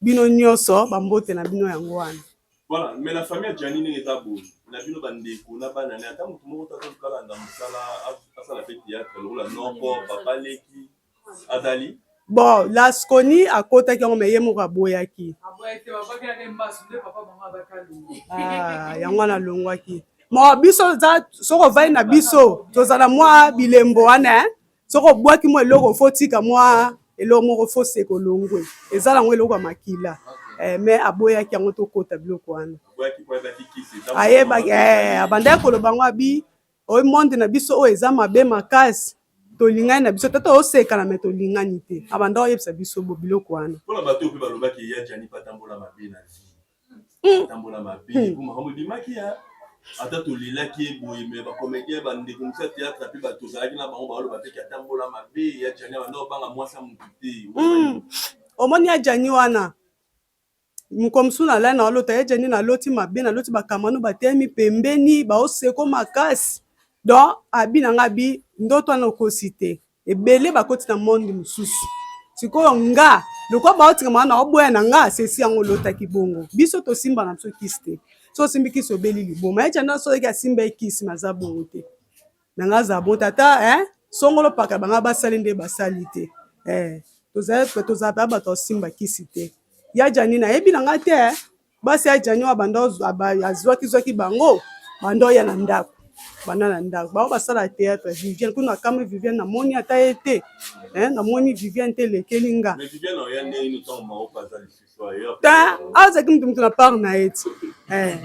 bino nyonso ba mbote na bino yango wana. Voilà, mais na famille ya Gianni ndenge eza boye na bino ba ndeko na bana ne ata moto moko te azoluka alanda mosala asala pe theatre lokola noko papa leki azali Bon, Lasconi akotaki yango mais ye moko aboyaki. Ah, yango wana alongwaki. Bon, biso za soki ovandi na biso tozala mwa bilembo wana eh? Soki obwaki mwa eloko fo tika mwa eloko moko fo seka olongwe. Eza nango eloko ya makila. Eh, mais aboyaki yango tokota biloko wana. Ayebaki eh, abandaki koloba yango abi Oyo monde na biso oyo eza mabe makasi tolingani na biso tata osekana me tolingani te abanda oyebisa biso bo biloko wana. Pona bato oyo pe balobaki ya Gianni pe atambola mabe na vie atambola mabe po makambo ebimaki ya ata tolelaki ye boye me ba comedien ba ndeko mosusu ya theatre pe bato tozalaki na bango baloba pe ke atambola mabe ya Gianni abanda kobanga mwasi ya mutu te. Omoni ya Gianni wana Mokolo mosusu nalali naolota ye Jenny naloti mabe naloti ba kamano batelemi pembeni baoseko makasi donc abi na nga abi ndoto wana okosi te ebele bakoti na monde mosusu sikoyo nga lokola baotika maa naoboya na nga sesi yango olotaki bongo biso tosimba na biso kisi te so osimbi kisi obeli liboma ye Jenny soki asimba ye kisi naza bongo te na nga aza bon tata eh songolo paka banga basali nde basali te eh tozali tozala pe bato asimba kisi te ya Gianni nayebi na nga te eh. Basi ya Gianni oyo banda azwaki zwaki bango banda oya na ndako banda na ndako bango basala théâtre Viviane kuna kamwe Viviane namoni ata ye te eh, namoni Viviane te elekeli nga ta azalaki moto moto na part na ye ti eh.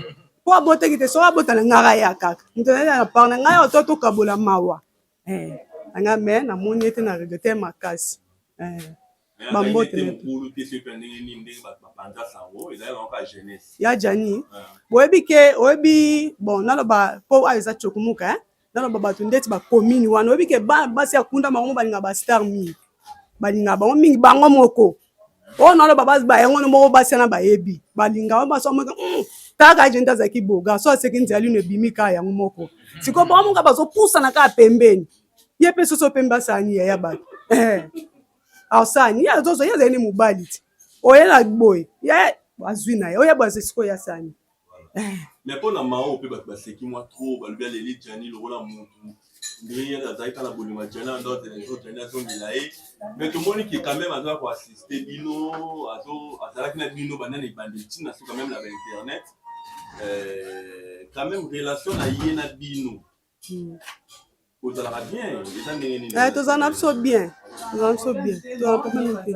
Po abotaki te soki abota na ngai aya kaka moto na ye na part na ngai oto tokabola mawa eh anga mais namoni ye te na regrette makasi eh bambote ya Gianni boyebi ke oyebi bon naloba po ayo eza cokumuka eh naloba bato ndeti ba commune wana oyebi ke basi ya kunda bango balinga ba star mingi balinga bango mingi bango moko oyo naloba ba yango moko basi wana bayebi balinga bango basi moko kaka je nde azalaki boga so aseki nzela lino ebimi kaka yango moko sikoyo bango moko bazopusana kaka pembeni ye mpe soso pembe asani yaya bato eh. asani ye azozwa ye azali ni mobali ti oye na boye ye azwi na ye oye boye azwi sikoyo asani Eh. Mais mpo na Mao mpe bato baseki mwa trop, balobi aleli Gianni lokola mutu ndenge ye azalaki kaka na bolingo ya Gianni ando azela jour Gianni azongela ye mais tomoni ke quand même aza ko assister bino azo azalaki na bino banda na ebandeli ti na suka meme na ba internet euh, quand même relation na ye na bino Ozalaka bien, eza ndenge nini? Eh, tozala na biso bien, tozala na biso bien, tozala na problème te.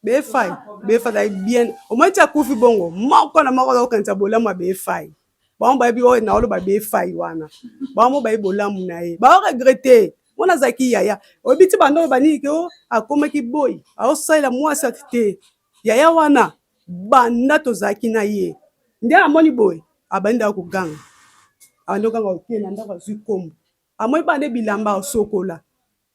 Befai, befai azali bien. Omoni ti akufi bongo, moko na moko aza kokanisa bolamu ya befai. Bango bayebi oyo naoloba befai wana. Bango bayebi bolamu na ye. Bao regrette. Wana azalaki yaya. Oyebi ti banda oloba nini ke o akomaki boyi, aosalela mwasi ati te. Yaya wana banda tozalaki na ye. Nde amoni boye, abandi ndako koganga. Abandi koganga oke na ndako azwi kombo. Amoni bana nde bilamba osokola.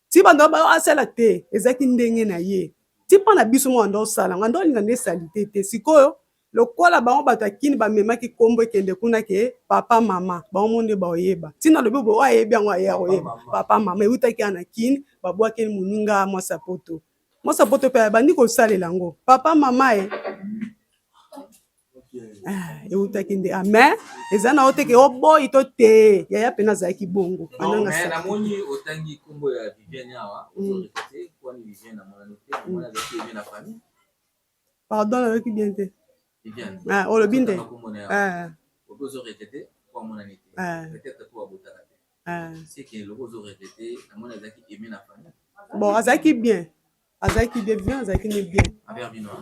Ti banda asala te, ezalaki ndenge na ye. Ti mpo na biso moko ando osala, ando olinga nde salite te. Sikoyo Lokola bango bato ya kin bamemaki kombo ekende kuna ke papa mama bango moko nde baoyeba ntina alobi boye oyo ayebi yango aye akoyeba papa mama ewutaki ya na kin babwakeli moninga mwasi ya poto mwasi ya poto mpe abandi kosalela yango papa mama e ah, ewutaki nde ah, mais eza na yo te ke oboyi to te yaya mpena azalaki bongo namoni otangi kombo ya Viviane awa ozo répéter kwani Viviane amonani te namoni azalaki aime na famille Pardon nayoki bien te. Ah, olobi nde. Eh. Bon, azalaki bien, azalaki bien, bien, azalaki ne bien,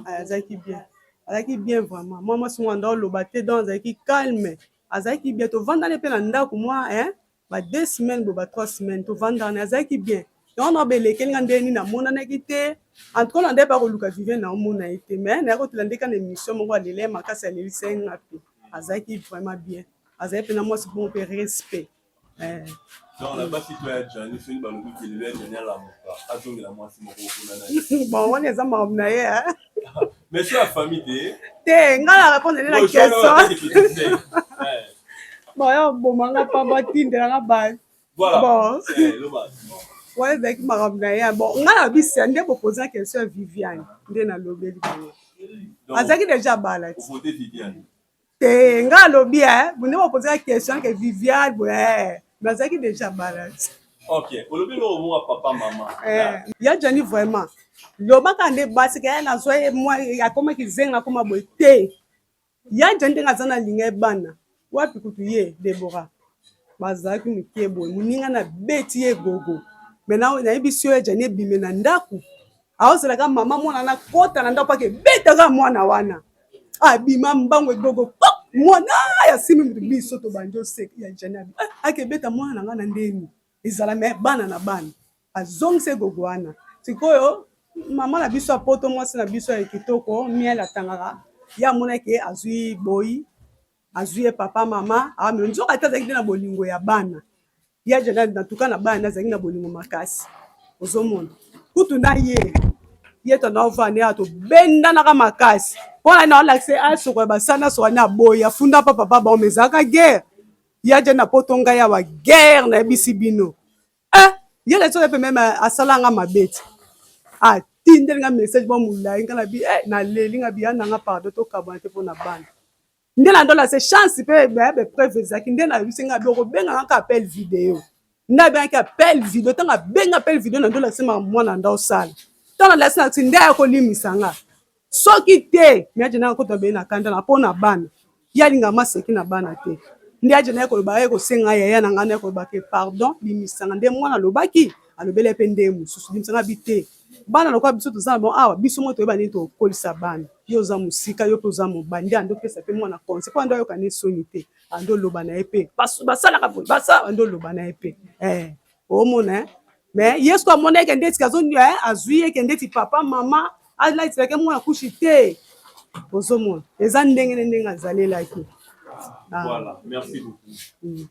azalaki bien, azalaki bien vraiment. Mwa mwasi moko anda oloba te, donc azalaki calme, azalaki bien. Tovandani mpe na ndako mwa ba 2 semaines bo ba 3 semaines, tovandani, azalaki bien. Yango na belekeli nga ndenge nini namonanaki te. En tout cas, na nde bakoluka Viviane, naomona ye te, mais nayaki kotela nde kana émission moko, alela ye makasi, alelisa ye nga mpe. Azalaki vraiment bien, azalaki mpena mwasi bongo mpe respect. Donc na basi to ya Jani, soki balobi ke lelo ya Jani alamuka, azongela mwasi moko kuna nani? Bon, wana eza makambo na ye. Mais so ya famille te. Te, ngai na répondre nde na question. Bon, ya bomanga pa batindelanga ba. Bon, wana ezalaki makambo na ye. Bon, ngai na bisa nde bopoza question ya Viviane, nde nalobeli bango azalaki déjà bala ti te. Ngai alobi nde bopozaka question ke Viviane boye, mais azalaki déjà bala ti. Ok, olobi eloko moko, papa, mama. Ya Jani, vraiment, lobaka nde basi ke nazwa ye mwa akomaki zenga, akoma boye te. Ya Jani, ndenge aza na linga ye bana wapi kutu ye Debora bazalaki moke boye, moninga na beti ye gogo. Me nayebisi yo, ya Jani ebime na ndako, aozelaka mama mwana na kota na ndako ake ebetaka mwana wana, abima mbango, egogo pop, mwana ya simi moto. Biso tobandi oseka. Ya Jani akebeta mwana na ngai na ndeni ezala me bana na bana, azongisa egogo wana. Sikoyo mama na biso ya poto, mwasi na biso ya kitoko, miel atangaka ye, amonaki azwi boyi, azwi ye papa mama ame. Nzoka te azalaki te na bolingo ya bana. Ya Jani na tuka na bana, azalaki na bolingo makasi. Ozomona kutu na ye, ye to naovanda ya tobendanaka makasi mpona na olakisa asokola basani, asokola na boyi, afunda pa papa. Bango ezalaka guerre. Ya Jani na poto, ngai awa guerre, nayebisi bino. Eh, ye na soki mpe meme asalanga mabe te, atindeli nga message mwa molai, nga na bi eh, naleli nga biya nanga pardon, tokabwana te mpona bana. Nde na ndola se chance mpe bapreuve ezalaki. Nde nayebisi nga bi okobenganga kaka appel vidéo. Nde abengaki appel vidéo. Ntango abenga appel vidéo, na ndola se mwana nda osala. Ntango nalasi na ti nde aya kolimisa nga, soki te me aje nanga kota beye na kanda na mpo na bana. Ye alinga maseki na bana te. Nde aje naye koloba, ye kosenga yaya na ngai, naye koloba ke pardon, limisanga. Nde mwana alobaki, alobeli mpe nde mosusu, limisanga bi te. Bana lokola biso toza na bango awa, biso moko toyeba nini tokolisa bana. Yo oza mosika, yo mpe oza mobali. Nde ando opesa mpe mwana conseil mpo ando ayoka ne soni te. Ando oloba na ye mpe basalaka boye, basala, ando oloba na ye mpe omona. Mais ye soki amona eke ndeti azwi eke ndeti papa mama alaiselaki mwana kushi te. Ozomona eza ndenge ne ndenge azalelaki. Voilà, merci beaucoup.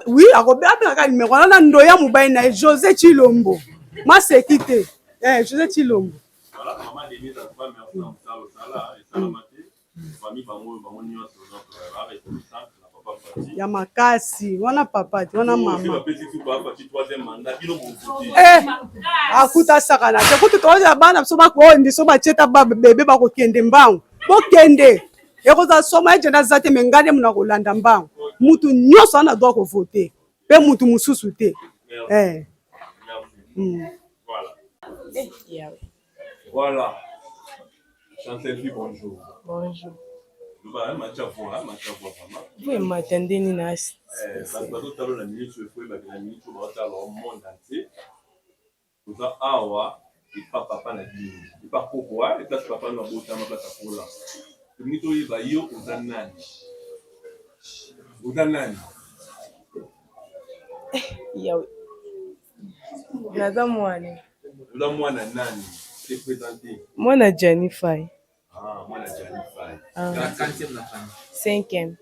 Oui, abengaka numéro wana na ndoya mobali na ye José Chilombo, maseki te, José Chilombo. Voilà, maman Denise, en tout cas, merci na mosala osala esalama te. Famille bango oyo, bango nyonso, donc bareconnaissante na papa Fati. Ya makasi wana, papa te wana, mama. Bapesi su papa Fati troisième mandat, bino bovote. Akuta asakana te. Kutu tokozala bana biso bakondi so batie ta bébé, bakokende mbangu, bokende ekozala somo. Ejenda aza te, me ngai nde mona kolanda mbangu. Mutu nyonso ana droit kovote, mpe mutu mosusu te. Voilà. Voilà. Chancelvie, bonjour. Bonjour. Loba matia voix, matia voix vraiment. Vous emata ndeni na Bato bazotala na minute oyo, efo na minute oyo bazotala monde entier. Toza awa epa papa na bino, epa koko, eplace papa no abotama, place akola. Tolingi toyeba yo oza nani? Oza nani? Yawe. Naza mwana. Oza mwana nani? Se présenter. Mwana Gianni Fay. Ah, mwana Gianni Fay. Ah. Quantième na famille? Cinquième.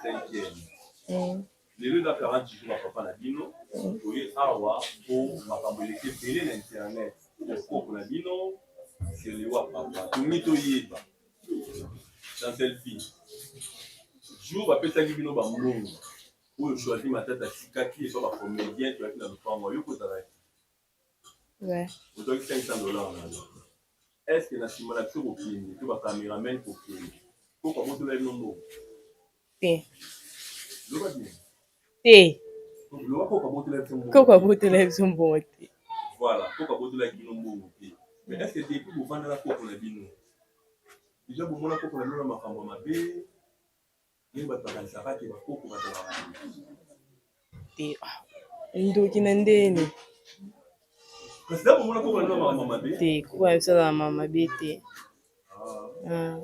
Cinquième. Lelo eza 40 jours ya papa na bino. Toye awa po makambo eleki ebele na internet ya koko na bino selewa papa. Tolingi toyeba, Chancelvie, jour bapesaki bino bambongo oyo Choisi Matata atikaki epa bacomédien, toyaki na lopango yo kozalaki. Ozwaki 500 $ na yo. Est ce que na nsima na biso kokende to bacameraman kokende, koko abotola bino mbongo? Te. Loba bien. Te. Loba, koko abotola biso mbongo? Koko abotola biso mbongo te. Voilà, koko abotolaki bino mbongo te. Mais est ce que depuis bovandala koko na bino, déjà bomona koko na bino na makambo ya mabe? Ndenge bato bakanisaka ke bakoko bazalaka bandoki. Te, ah, ndoki na ndeni. Kasi ntango omona koko na makambo mabe. Te, koko na biso azala makambo mabe te. Ah,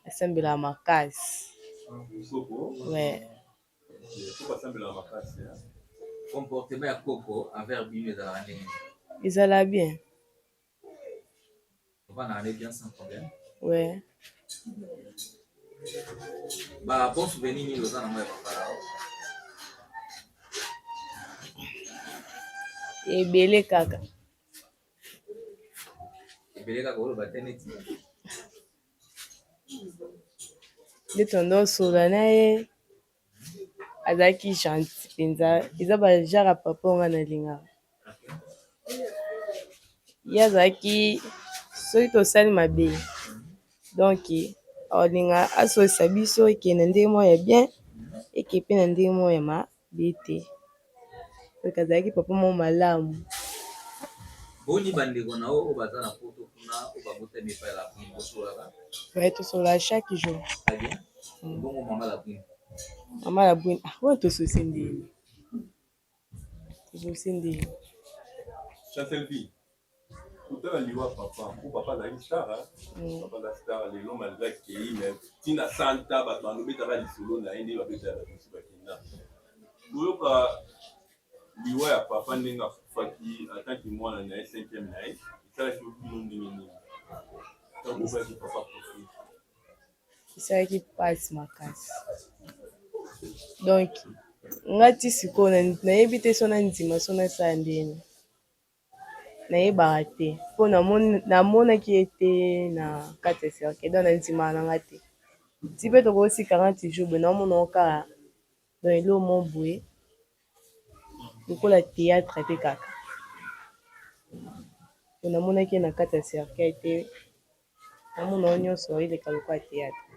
asambelaka makasi. Koko? Ouais. Koko asambelaka makasi. Comportement ya koko envers bino ezalaka ndenge nini? Ezala bien. Ovandaka nde bien sans problème? Ouais. Ba bon souvenir nini oza nango ya papa na yo? Ebele kaka. Ebele kaka oloba te neti nde tondo osolola na ye azalaki gentil mpenza eza ba genre ya papa oyo nga nalingaka ye azalaki soki tosali mabe donc akolinga asolisa biso ekende na ndenge moko ya bien eke pe na ndenge moko ya mabe te donc azalaki papa moko malamu. Boni bandeko na yo oyo baza na poto kuna oyo babotami epai ya la brune bosololaka? Ouais, tosololaka chaque jour. Très bien. Bongo mama la brune? Mama la brune, ah wana tososi ndeni. Tososi ndeni. Chancel vie. Kotala liwa papa, po papa azalaki star, hein? Papa aza star lelo malgré akei mais tina santa bato bandobetaka lisolo na ye nde babetaka bato mosusu bakenda. Koyoka Liwa ya papa ndenge akufaki en tant que mwana na ye cinquième na ye esalaki yo bino ndenge nini ntango boyokaki papa akufi? Esalaki mpasi makasi donc nga ti sikoyo nayebi te soki nandima soki nasala ndenge nini. Nayebaka te po namonaki ye te na kati ya cercueil donc nandimaka na nga te ti pe tokoki 40 jours boye naomona yango kaka donc eloko moko boye lokola theatre pe kaka po namonaki ye na kati ya cercueil te namona yango nionso eleka lokola theatre.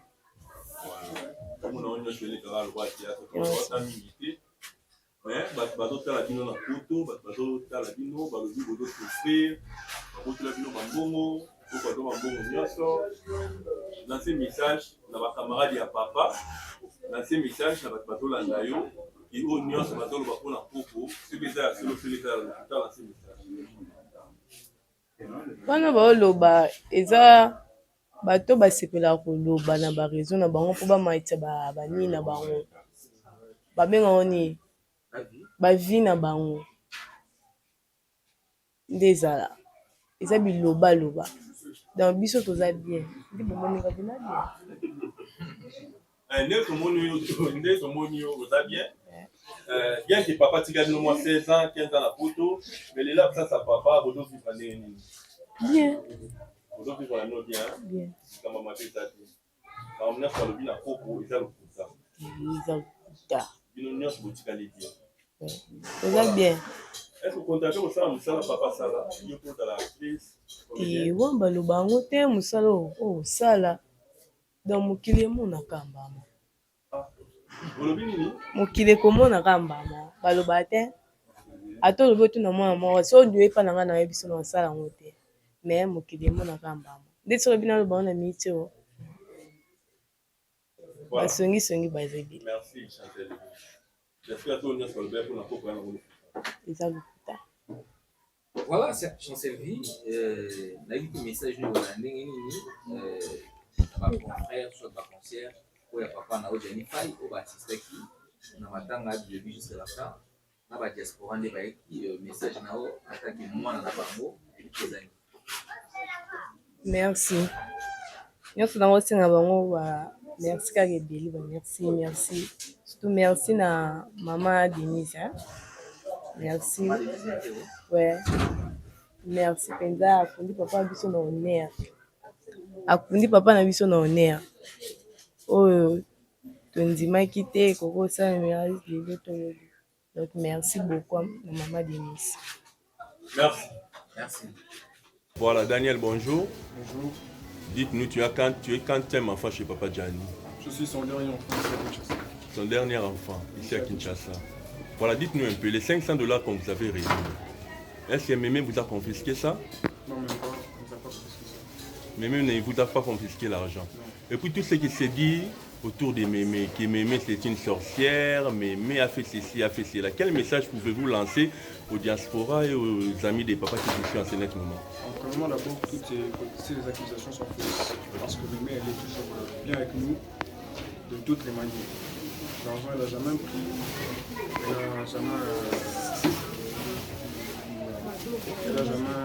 Namona yango nionso eleka lokola theatre mingi te Mais batu bazotala bino na poto, batu bazotala bino balobi bozo souffrir, babotela bino ba mbongo, koko azwa ba mbongo nyonso. Lance message na ba camarades ya papa, lance message na batu bazolanda yo, ke oyo nyonso bazoloba mpo na koko, soki eza ya solo, soki eza ya lokuta, lance message. Wana baoloba eza bato basepelaka koloba na ba reseau na bango mpo bamatisa banini na bango babengaka yango nini ba vie na bango nde ezala eza bilobaloba donc biso toza bien nde bomoni nga bina bien. Eh, nde tomoni yo nde tomoni yo oza bien eh, bien que papa atika bino mwa 16 ans 15 ans na poto mais lelo absence ya papa bozovivre ndenge nini? Bien. Bozovivre na bino bien? Bien. Likambo mabe eza te. Makambo nyonso balobi na koko eza lokuta. Eza lokuta. Bino nyonso botikali bien. Oza bien. Est-ce que okontaka kosala mosala papa asala yo mpo ozala actrice? Te, wana baloba yango te mosala oyo osala. Donc mokili emonaka mbama. Olobi nini? Mokili ekomonaka mbama. Balobaka te. Ata olobi otuna mwana moko soki ondimi epa na ngai nayebi so nasala yango te. Mais mokili emonaka mbama. Nde soki olobi naloba yango na minute oyo basongisongi baza ebele. Merci Chantal. J'espère que nyonso balobaki mpona koko ya nango eza lokuta. Voilà, Chancellerie, euh, nayebi te message nini kozala ndenge nini euh, na ba confrères soit ba concert oyo ya papa na oyo Gianni Fay oyo baassistaki na matanga du début jusqu'à la fin na ba diaspora nde bayaki euh, message na yo ataki mwana na bango ezali Merci. Nyonso nango osenga bango ba merci kaka ebele ba merci merci surtout merci na mama Denise hein? Merci. Ouais. Merci mpenza akundi papa na biso na honneur. Akundi papa na biso na honneur. Oyo tondimaki te ekoki kosalemela lelo toyebi. Donc merci beaucoup na maman Denise. Merci. Merci. Voilà, Daniel, bonjour. Bonjour. Dites-nous, tu, as quand, tu es quantième enfant chez Papa Gianni? Je suis son dernier enfant ici à Kinshasa. Son dernier enfant ici à Kinshasa. Voilà, dites-nous un peu, les 500 dollars qu'on vous avait réunis, est-ce que Mémé vous a confisqué ça? Non, même pas. On nous a pas confisqué ça. Mémé ne vous a pas confisqué l'argent. Et puis tout ce qui s'est dit autour de Mémé, que Mémé c'est une sorcière, Mémé a fait ceci, a fait cela. Quel message pouvez-vous lancer aux diaspora et aux amis des papas qui vous suivent en ce net moment? En premièrement, d'abord, toutes ces, ces accusations sont fausses. Parce que Mémé, elle est toujours bien avec nous, de toutes les manières. L'argent, elle n'a jamais pris. Elle n'a jamais. Elle n'a jamais.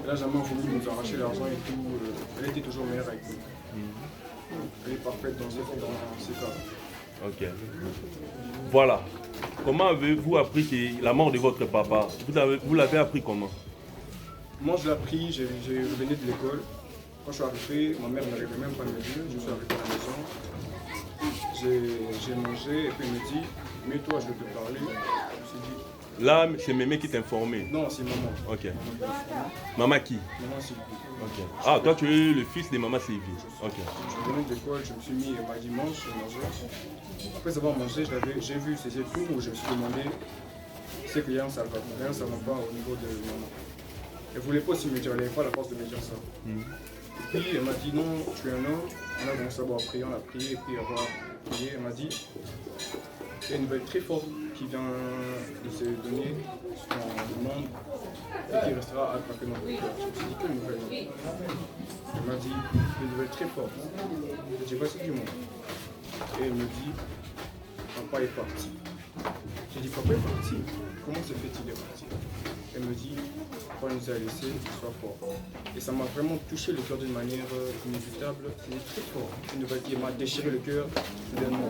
Elle n'a jamais voulu nous arracher l'argent et tout. Elle était toujours meilleure avec nous. Elle est parfaite dans ces, dans ces cas. Ok. Voilà. Comment avez-vous appris que la mort de votre papa? Vous l'avez appris comment? Moi, je l'ai appris, je venais de l'école. Quand je suis arrivé, ma mère n'arrivait même pas à me dire. Je suis arrivé à la maison. J'ai mangé et puis elle me dit, mets-toi, je vais te parler. Je me suis dit, Là, c'est Mémé qui t'informait? Non, c'est maman. Ok. Maman qui? Maman Sylvie. Ok. Ah, toi, tu es le fils de maman Sylvie. Ok. Je venais de l'école, je me suis mis, elle m'a dit, mange, je mangeais. Après avoir mangé, j'ai vu ces tours où je me suis demandé, c'est que rien ça va, rien ça va pas au niveau de maman. Elle voulait pas aussi me dire, elle n'avait pas la force de me dire ça. Et puis elle m'a dit non, tu es un homme. On a commencé à prier, on a prié, et puis avoir prié, elle m'a dit, il y a une nouvelle très forte qui vient de se donner dans le monde et qui restera attrapée dans le cœur. Je me suis dit, quelle nouvelle? Elle m'a dit, une nouvelle très forte. J'ai dit, voici du monde. Et elle me dit, papa est parti. J'ai dit, papa est parti. Comment se fait-il est parti? Elle me dit, papa nous a laissé, sois fort. Et ça m'a vraiment touché le cœur d'une manière inévitable. C'était très fort. Une nouvelle qui m'a déchiré le cœur soudainement.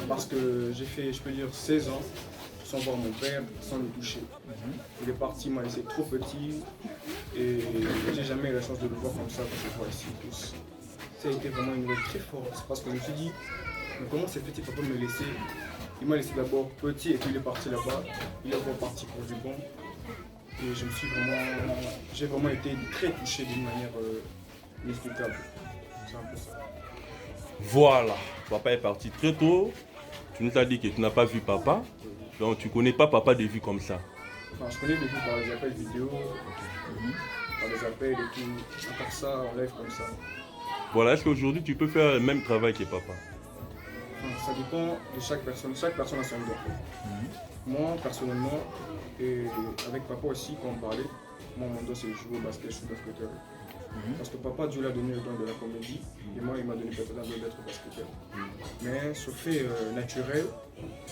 Parce que j'ai fait, je peux dire, 16 ans sans voir mon père, sans le toucher. Il est parti, il m'a laissé trop petit. Et j'ai jamais eu la chance de le voir comme ça, comme je le vois ici tous. Ça a été vraiment une nouvelle très forte. Parce que je me suis dit, mais comment s'est fait-il papa me laisser? Il m'a laissé d'abord petit et puis il est parti là-bas. Il est encore parti pour du bon. Et je me suis vraiment, j'ai vraiment été très touché d'une manière inexplicable. C'est un peu ça. Voilà, papa est parti très tôt. Tu nous as dit que tu n'as pas vu papa. Donc tu ne connais pas papa de vue comme ça. Enfin, je connais de vue par les appels vidéo, par les appels et tout. À part ça, en live comme ça. Voilà, est-ce qu'aujourd'hui tu peux faire le même travail que papa? Enfin, ça dépend de chaque personne. Chaque personne a son don. Moi, personnellement, et avec papa aussi, quand on parlait, moi, mon don, c'est de jouer au basket, je suis basketteur. Parce que papa, Dieu l'a donné le don de la comédie, et moi, il m'a donné peut-être le don d'être basketteur. Mais ce fait naturel,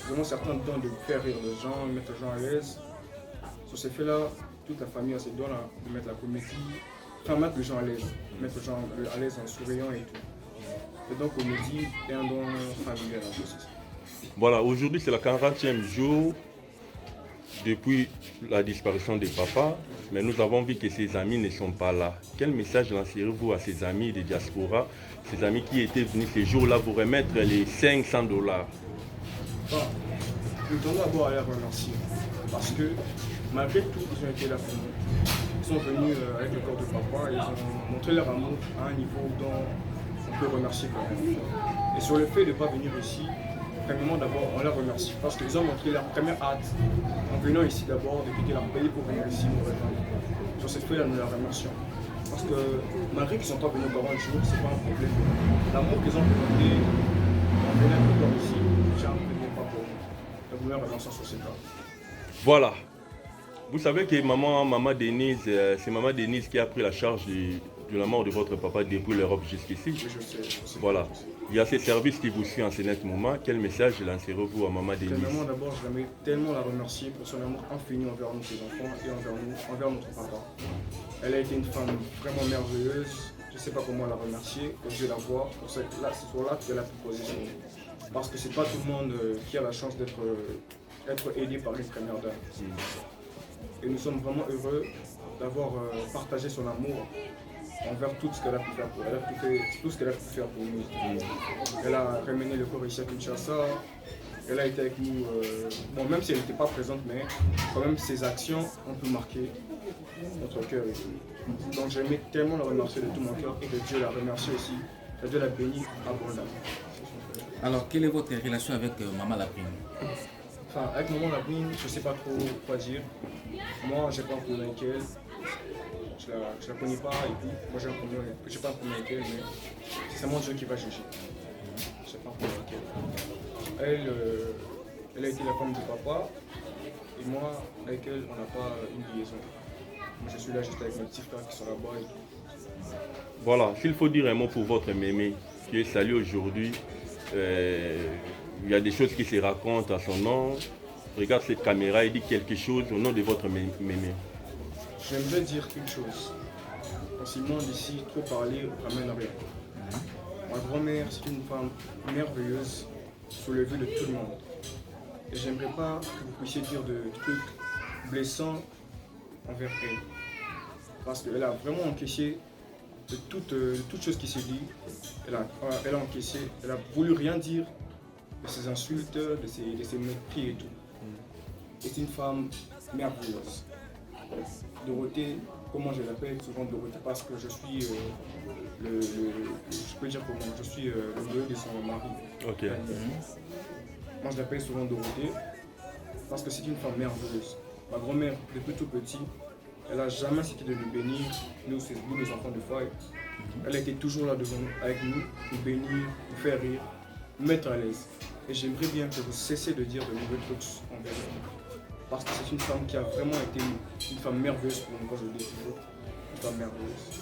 vraiment certains dons de faire rire les gens, mettre les gens à l'aise. Sur ce fait-là, toute la famille a ce don-là, de mettre la comédie, enfin mettre les gens à l'aise, mettre les gens à l'aise en souriant et tout. Et donc, comédie est un don familial en plus. Voilà, aujourd'hui, c'est le 40e jour depuis la disparition de papa, mais nous avons vu que ses amis ne sont pas là. Quel message lancerez-vous à ses amis de diaspora, ses amis qui étaient venus ces jours-là vous remettre les 500 $? Bon, nous tenons d'abord à les remercier parce que malgré tout, ils ont été là pour nous. Ils sont venus avec le corps de papa et ils ont montré leur amour à un niveau dont on peut remercier quand même. Et sur le fait de ne pas venir ici, premièrement d'abord, on les remercie parce qu'ils ont montré leur première hâte en venant ici d'abord, de quitter leur pays pour venir ici nous rejoindre. Sur cette fait-là, nous les remercions. Parce que malgré qu'ils ne sont pas venus au 40 jours, ce n'est pas un problème. L'amour qu'ils ont présenté en venant le corps ici, c'est un problème pas pour nous. Donc nous les remercions sur ce cas. Voilà. Vous savez que maman Denise, c'est maman Denise qui a pris la charge de la mort de votre papa depuis l'Europe jusqu'ici. Oui, je sais, je sais. Voilà. Il y a ces services qui vous suivent en ce net moment. Quel message lancerez-vous à maman Denise? Premièrement, d'abord, j'aimerais tellement la remercier pour son amour infini envers nous, ses enfants, et envers nous, envers notre papa. Elle a été une femme vraiment merveilleuse. Je ne sais pas comment la remercier, que Dieu la voit pour cette, là, ce soir-là qu'elle a pu poser sur nous. Parce que c'est pas tout le monde qui a la chance d'être aidé par une première dame. Et nous sommes vraiment heureux d'avoir partagé son amour envers tout ce qu'elle a pu faire pour elle. Elle a tout fait, tout ce qu'elle a pu faire pour nous. Elle a ramené le corps ici à Kinshasa. Elle a été avec nous, bon, même si elle n'était pas présente, mais quand même ses actions ont pu marquer notre cœur. Donc j'aimais tellement la remercier de tout mon cœur et que Dieu la remercie aussi. Que Dieu la bénit abondamment. Alors, quelle est votre relation avec Maman Labrune? Enfin, avec Maman Labrune, je ne sais pas trop quoi dire. Moi, j'ai pas un problème avec elle. Je la, je la connais pas et tout. Moi, j'ai un problème, j'ai pas un problème avec elle, mais c'est seulement Dieu qui va juger. J'ai pas un problème avec elle. Elle, elle a été la femme de papa et moi, avec elle, on n'a pas une liaison. Moi, je suis là juste avec mes petits frères qui sont là-bas et tout. Voilà, s'il faut dire un mot pour votre mémé qui est salué aujourd'hui, il y a des choses qui se racontent à son nom. Regarde cette caméra et dit quelque chose au nom de votre mémé. J'aimerais dire une chose. En ce monde ici, trop parler ramène à rien. Ma grand-mère, c'est une femme merveilleuse, sous le vue de tout le monde. Et j'aimerais pas que vous puissiez dire de trucs blessants envers elle. Parce qu'elle a vraiment encaissé de toute chose qui s'est dit. Elle a encaissé, elle a voulu rien dire de ses insultes, de ses mépris et tout. C'est une femme merveilleuse. Dorothée, comment je l'appelle souvent Dorothée, parce que je suis je peux dire comment, je suis le neveu de son mari. Ok. Moi je l'appelle souvent Dorothée parce que c'est une femme merveilleuse. Ma grand-mère, depuis tout petit, elle n'a jamais cessé de nous bénir, nous, les enfants de Faye. Elle était toujours là devant nous, avec nous, nous bénir, nous faire rire, nous mettre à l'aise. Et j'aimerais bien que vous cessiez de dire de mauvais trucs envers elle. Parce que c'est une femme qui a vraiment été une femme merveilleuse pour nous, quand je le dis toujours, une femme merveilleuse.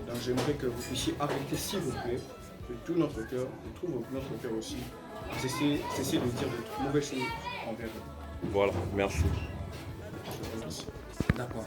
Donc j'aimerais que vous puissiez arrêter, s'il vous plaît, de tout notre cœur, de tout notre cœur aussi, cessez de dire de mauvaises choses envers elle. Voilà, merci. Je vous remercie. D'accord.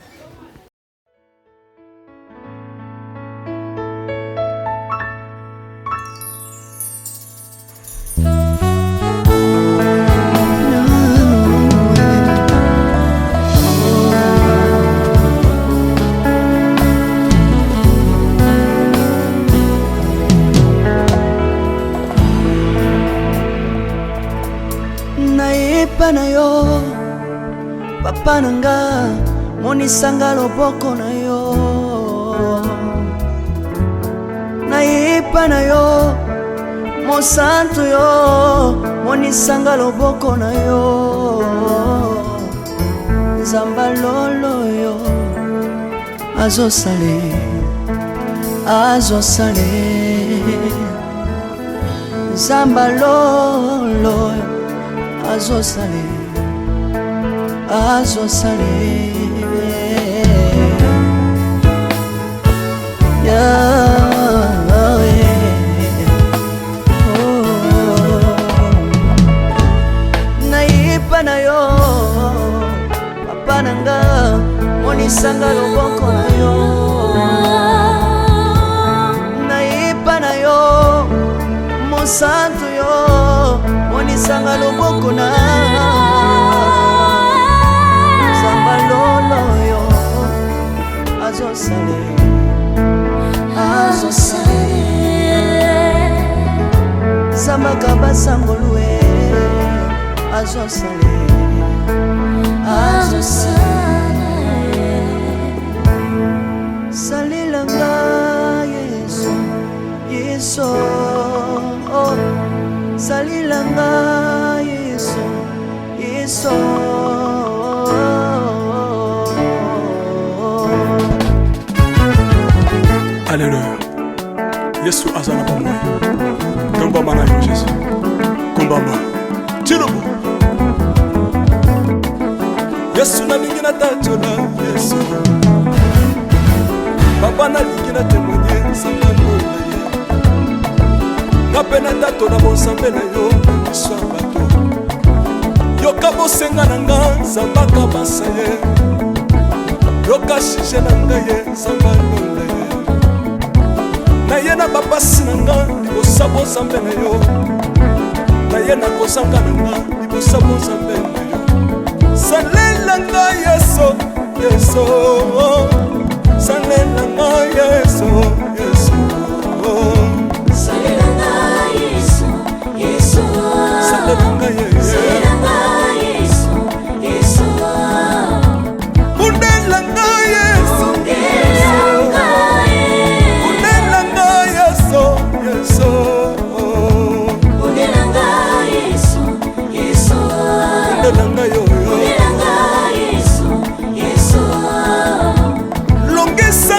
Nayepa na yo papa na nga monisanga loboko na yo nayepa na yo mosantu yo monisanga loboko na yo nzamba lolo yo azosale azosale nzamba lolo azosale azosale oh. Nayepa na yo papa na nga monisanga loboko na yo nayepa na yo mosantu yo monisanga loboko na nzamba lolo yo azosale azosale zambaka basangolue azosale azosale salelanga Yesu Yesu oh. Salilanga Yesu Yesu. Alléluia. Yesu aza na bomoi. Tombama na yo Jésus. Kombama. Tilobo. Yesu nalingi natatola Yesu. Papa nalingi na témoigner nzambe na ye. Nga mpe natatola bonzambe na yo miso ya bato. Yoka bosenga na nga nzambe akabasa ye. Yoka sujet na ngai ye nzambe alonda ye. Naye na bapasi na nga libosa bonzambe na yo. Naye na kozanga na nga libosa bonzambe na yo. Salela nga Yesu Yesu. Salela nga Yesu Yesu. Salela nga Yesu Yesu. Salela nga Yesu. Salela nga Yesu Yesu. Bundela nga Yesu. Bundela nga Yesu. Bundela nga Yesu Yesu. Bundela nga Yesu Yesu. Bundela nga yo yo. Bundela nga Yesu Yesu. Longisa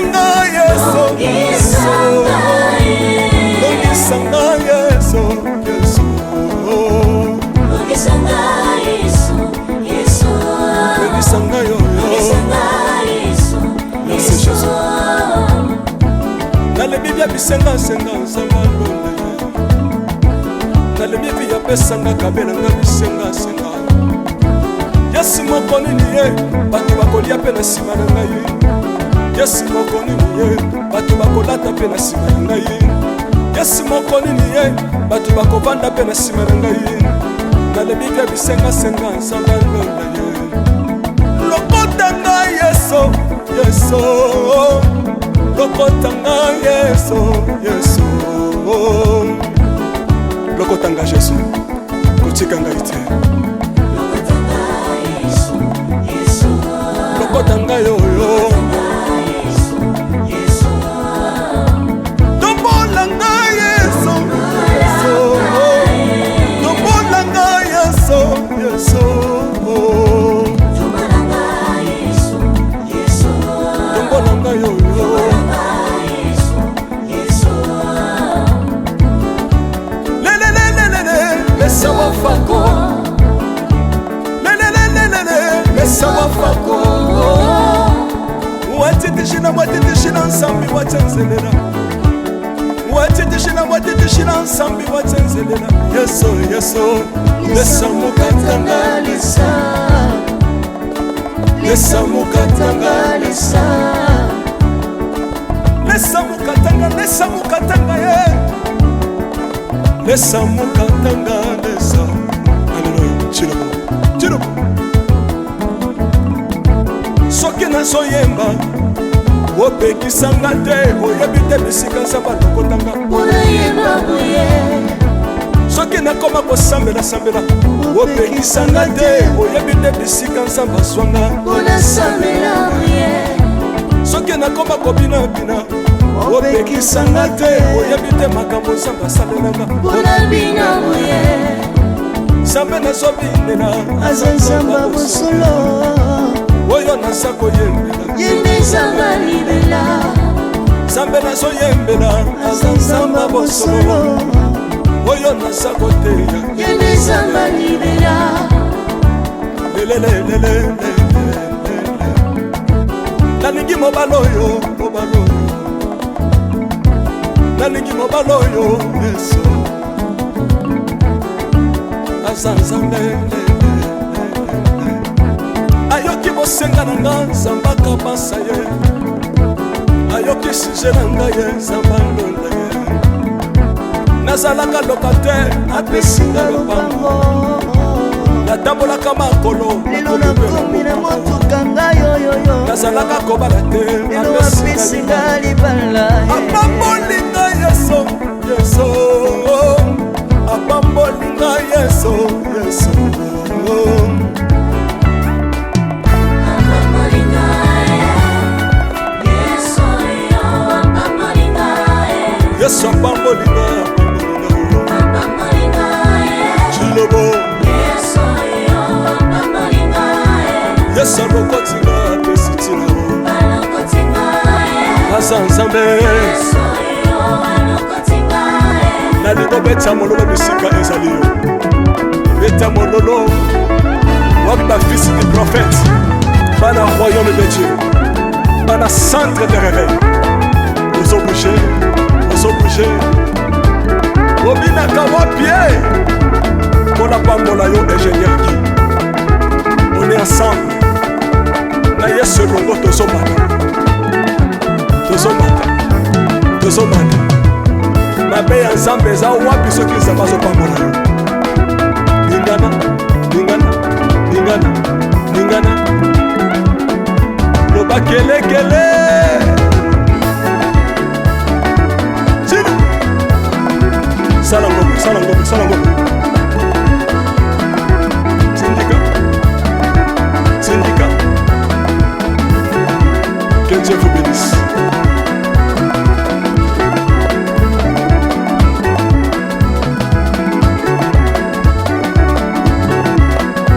Nalembi bia bisengasenga nzambe alonda ye. Nalembi vi apesanga kabelanga bisengasenga. Yesu moko nini ye bato bakolia mpe na nsima na ngai. Yesu moko nini ye bato bakolata mpe na nsima na ngai. Yesu moko nini ye bato bakovanda mpe na nsima na ngai. Nalembi mpe bisengasenga nzambe alonda ye. Lokota ngai Yesu, Yesu. Lokota ngai Yesu, Yesu. Lokota ngai Yesu, kotika ngai te. Lokota ngai oyo. Tombola ngai Yesu, Yesu. Tombola ngai Yesu, Yesu. Tombola ngai oyo. Lelelelelele, lesa wafako. Lelelelelele, lesa wafako. Watitishina, watitishina nsambi watsenzelela. Watitishina, watitishina nsambi watsenzelela. Yesu, Yesu, lesa mukatanga lesa. Lesa mukatanga lesa. Lesa mukatanga, lesa mukatanga ye. Lesa mukatanga lesa. Alléluia. Tshilombo, Tshilombo. Soki nazoyemba opekisanga te, oyebi te bisika nzambe alokotanga. Soki nakoma kosambela-sambela opekisanga te, oyebi te bisika nzambe azwanga. Soki nakoma kobinabina opekisanga te, oyebi te makambo nzambe asalelanga. Nzambe nazobinela aza nzambe ya bosolo, oyo naza koyembela ye nde nzambe ya libela. Nzambe nazoyembela aza nzambe ya bosolo, oyo naza koteya ye nde nzambe ya libela. Lelelelelele, nalingi mobali oyo, mobali oyo, nalingi mobali oyo Yesu aza nzambe. Ayoki bosenga na nga, nzambe akabasa ye. Ayoki sujet na ngai ye, nzambe alonda ye. Nazalaka locataire, apesi nga lopango. Natambolaka makolo, lelo nakomi na motuka ngai oyoyo. Nazalaka kobala te, lelo apesi nga libala. Apamboli ngai Yesu, Yesu. Apamboli ngai Yesu, Yesu. Yesu apamboli ngai, apamboli ngai. Tshilobo, Yesu alokoti ngai, apesi ntina. Aza Nzambe. Nalingi obeta mololo bisika ezali yo, beta mololo. Wapi bafils du prophète, bana royaume de Dieu, bana centre de réveil? Ozobouge, ozobouge, obinaka wapi ye? Mpona pambola yo, ingénieur Guy. On est ensemble na Yesu elongo, tozomata, tozomata, tozomata. Mabe ya Nzambe eza wapi soki Nzambe azopambola yo? Lingana, lingana, lingana, lingana, loba kelekele. Tina sala ngombe, sala ngombe, sala ngombe. Tindika, tindika. Que Dieu vous bénisse.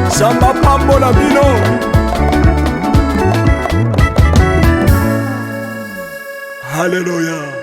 Nzambe apambola bino. Alléluia.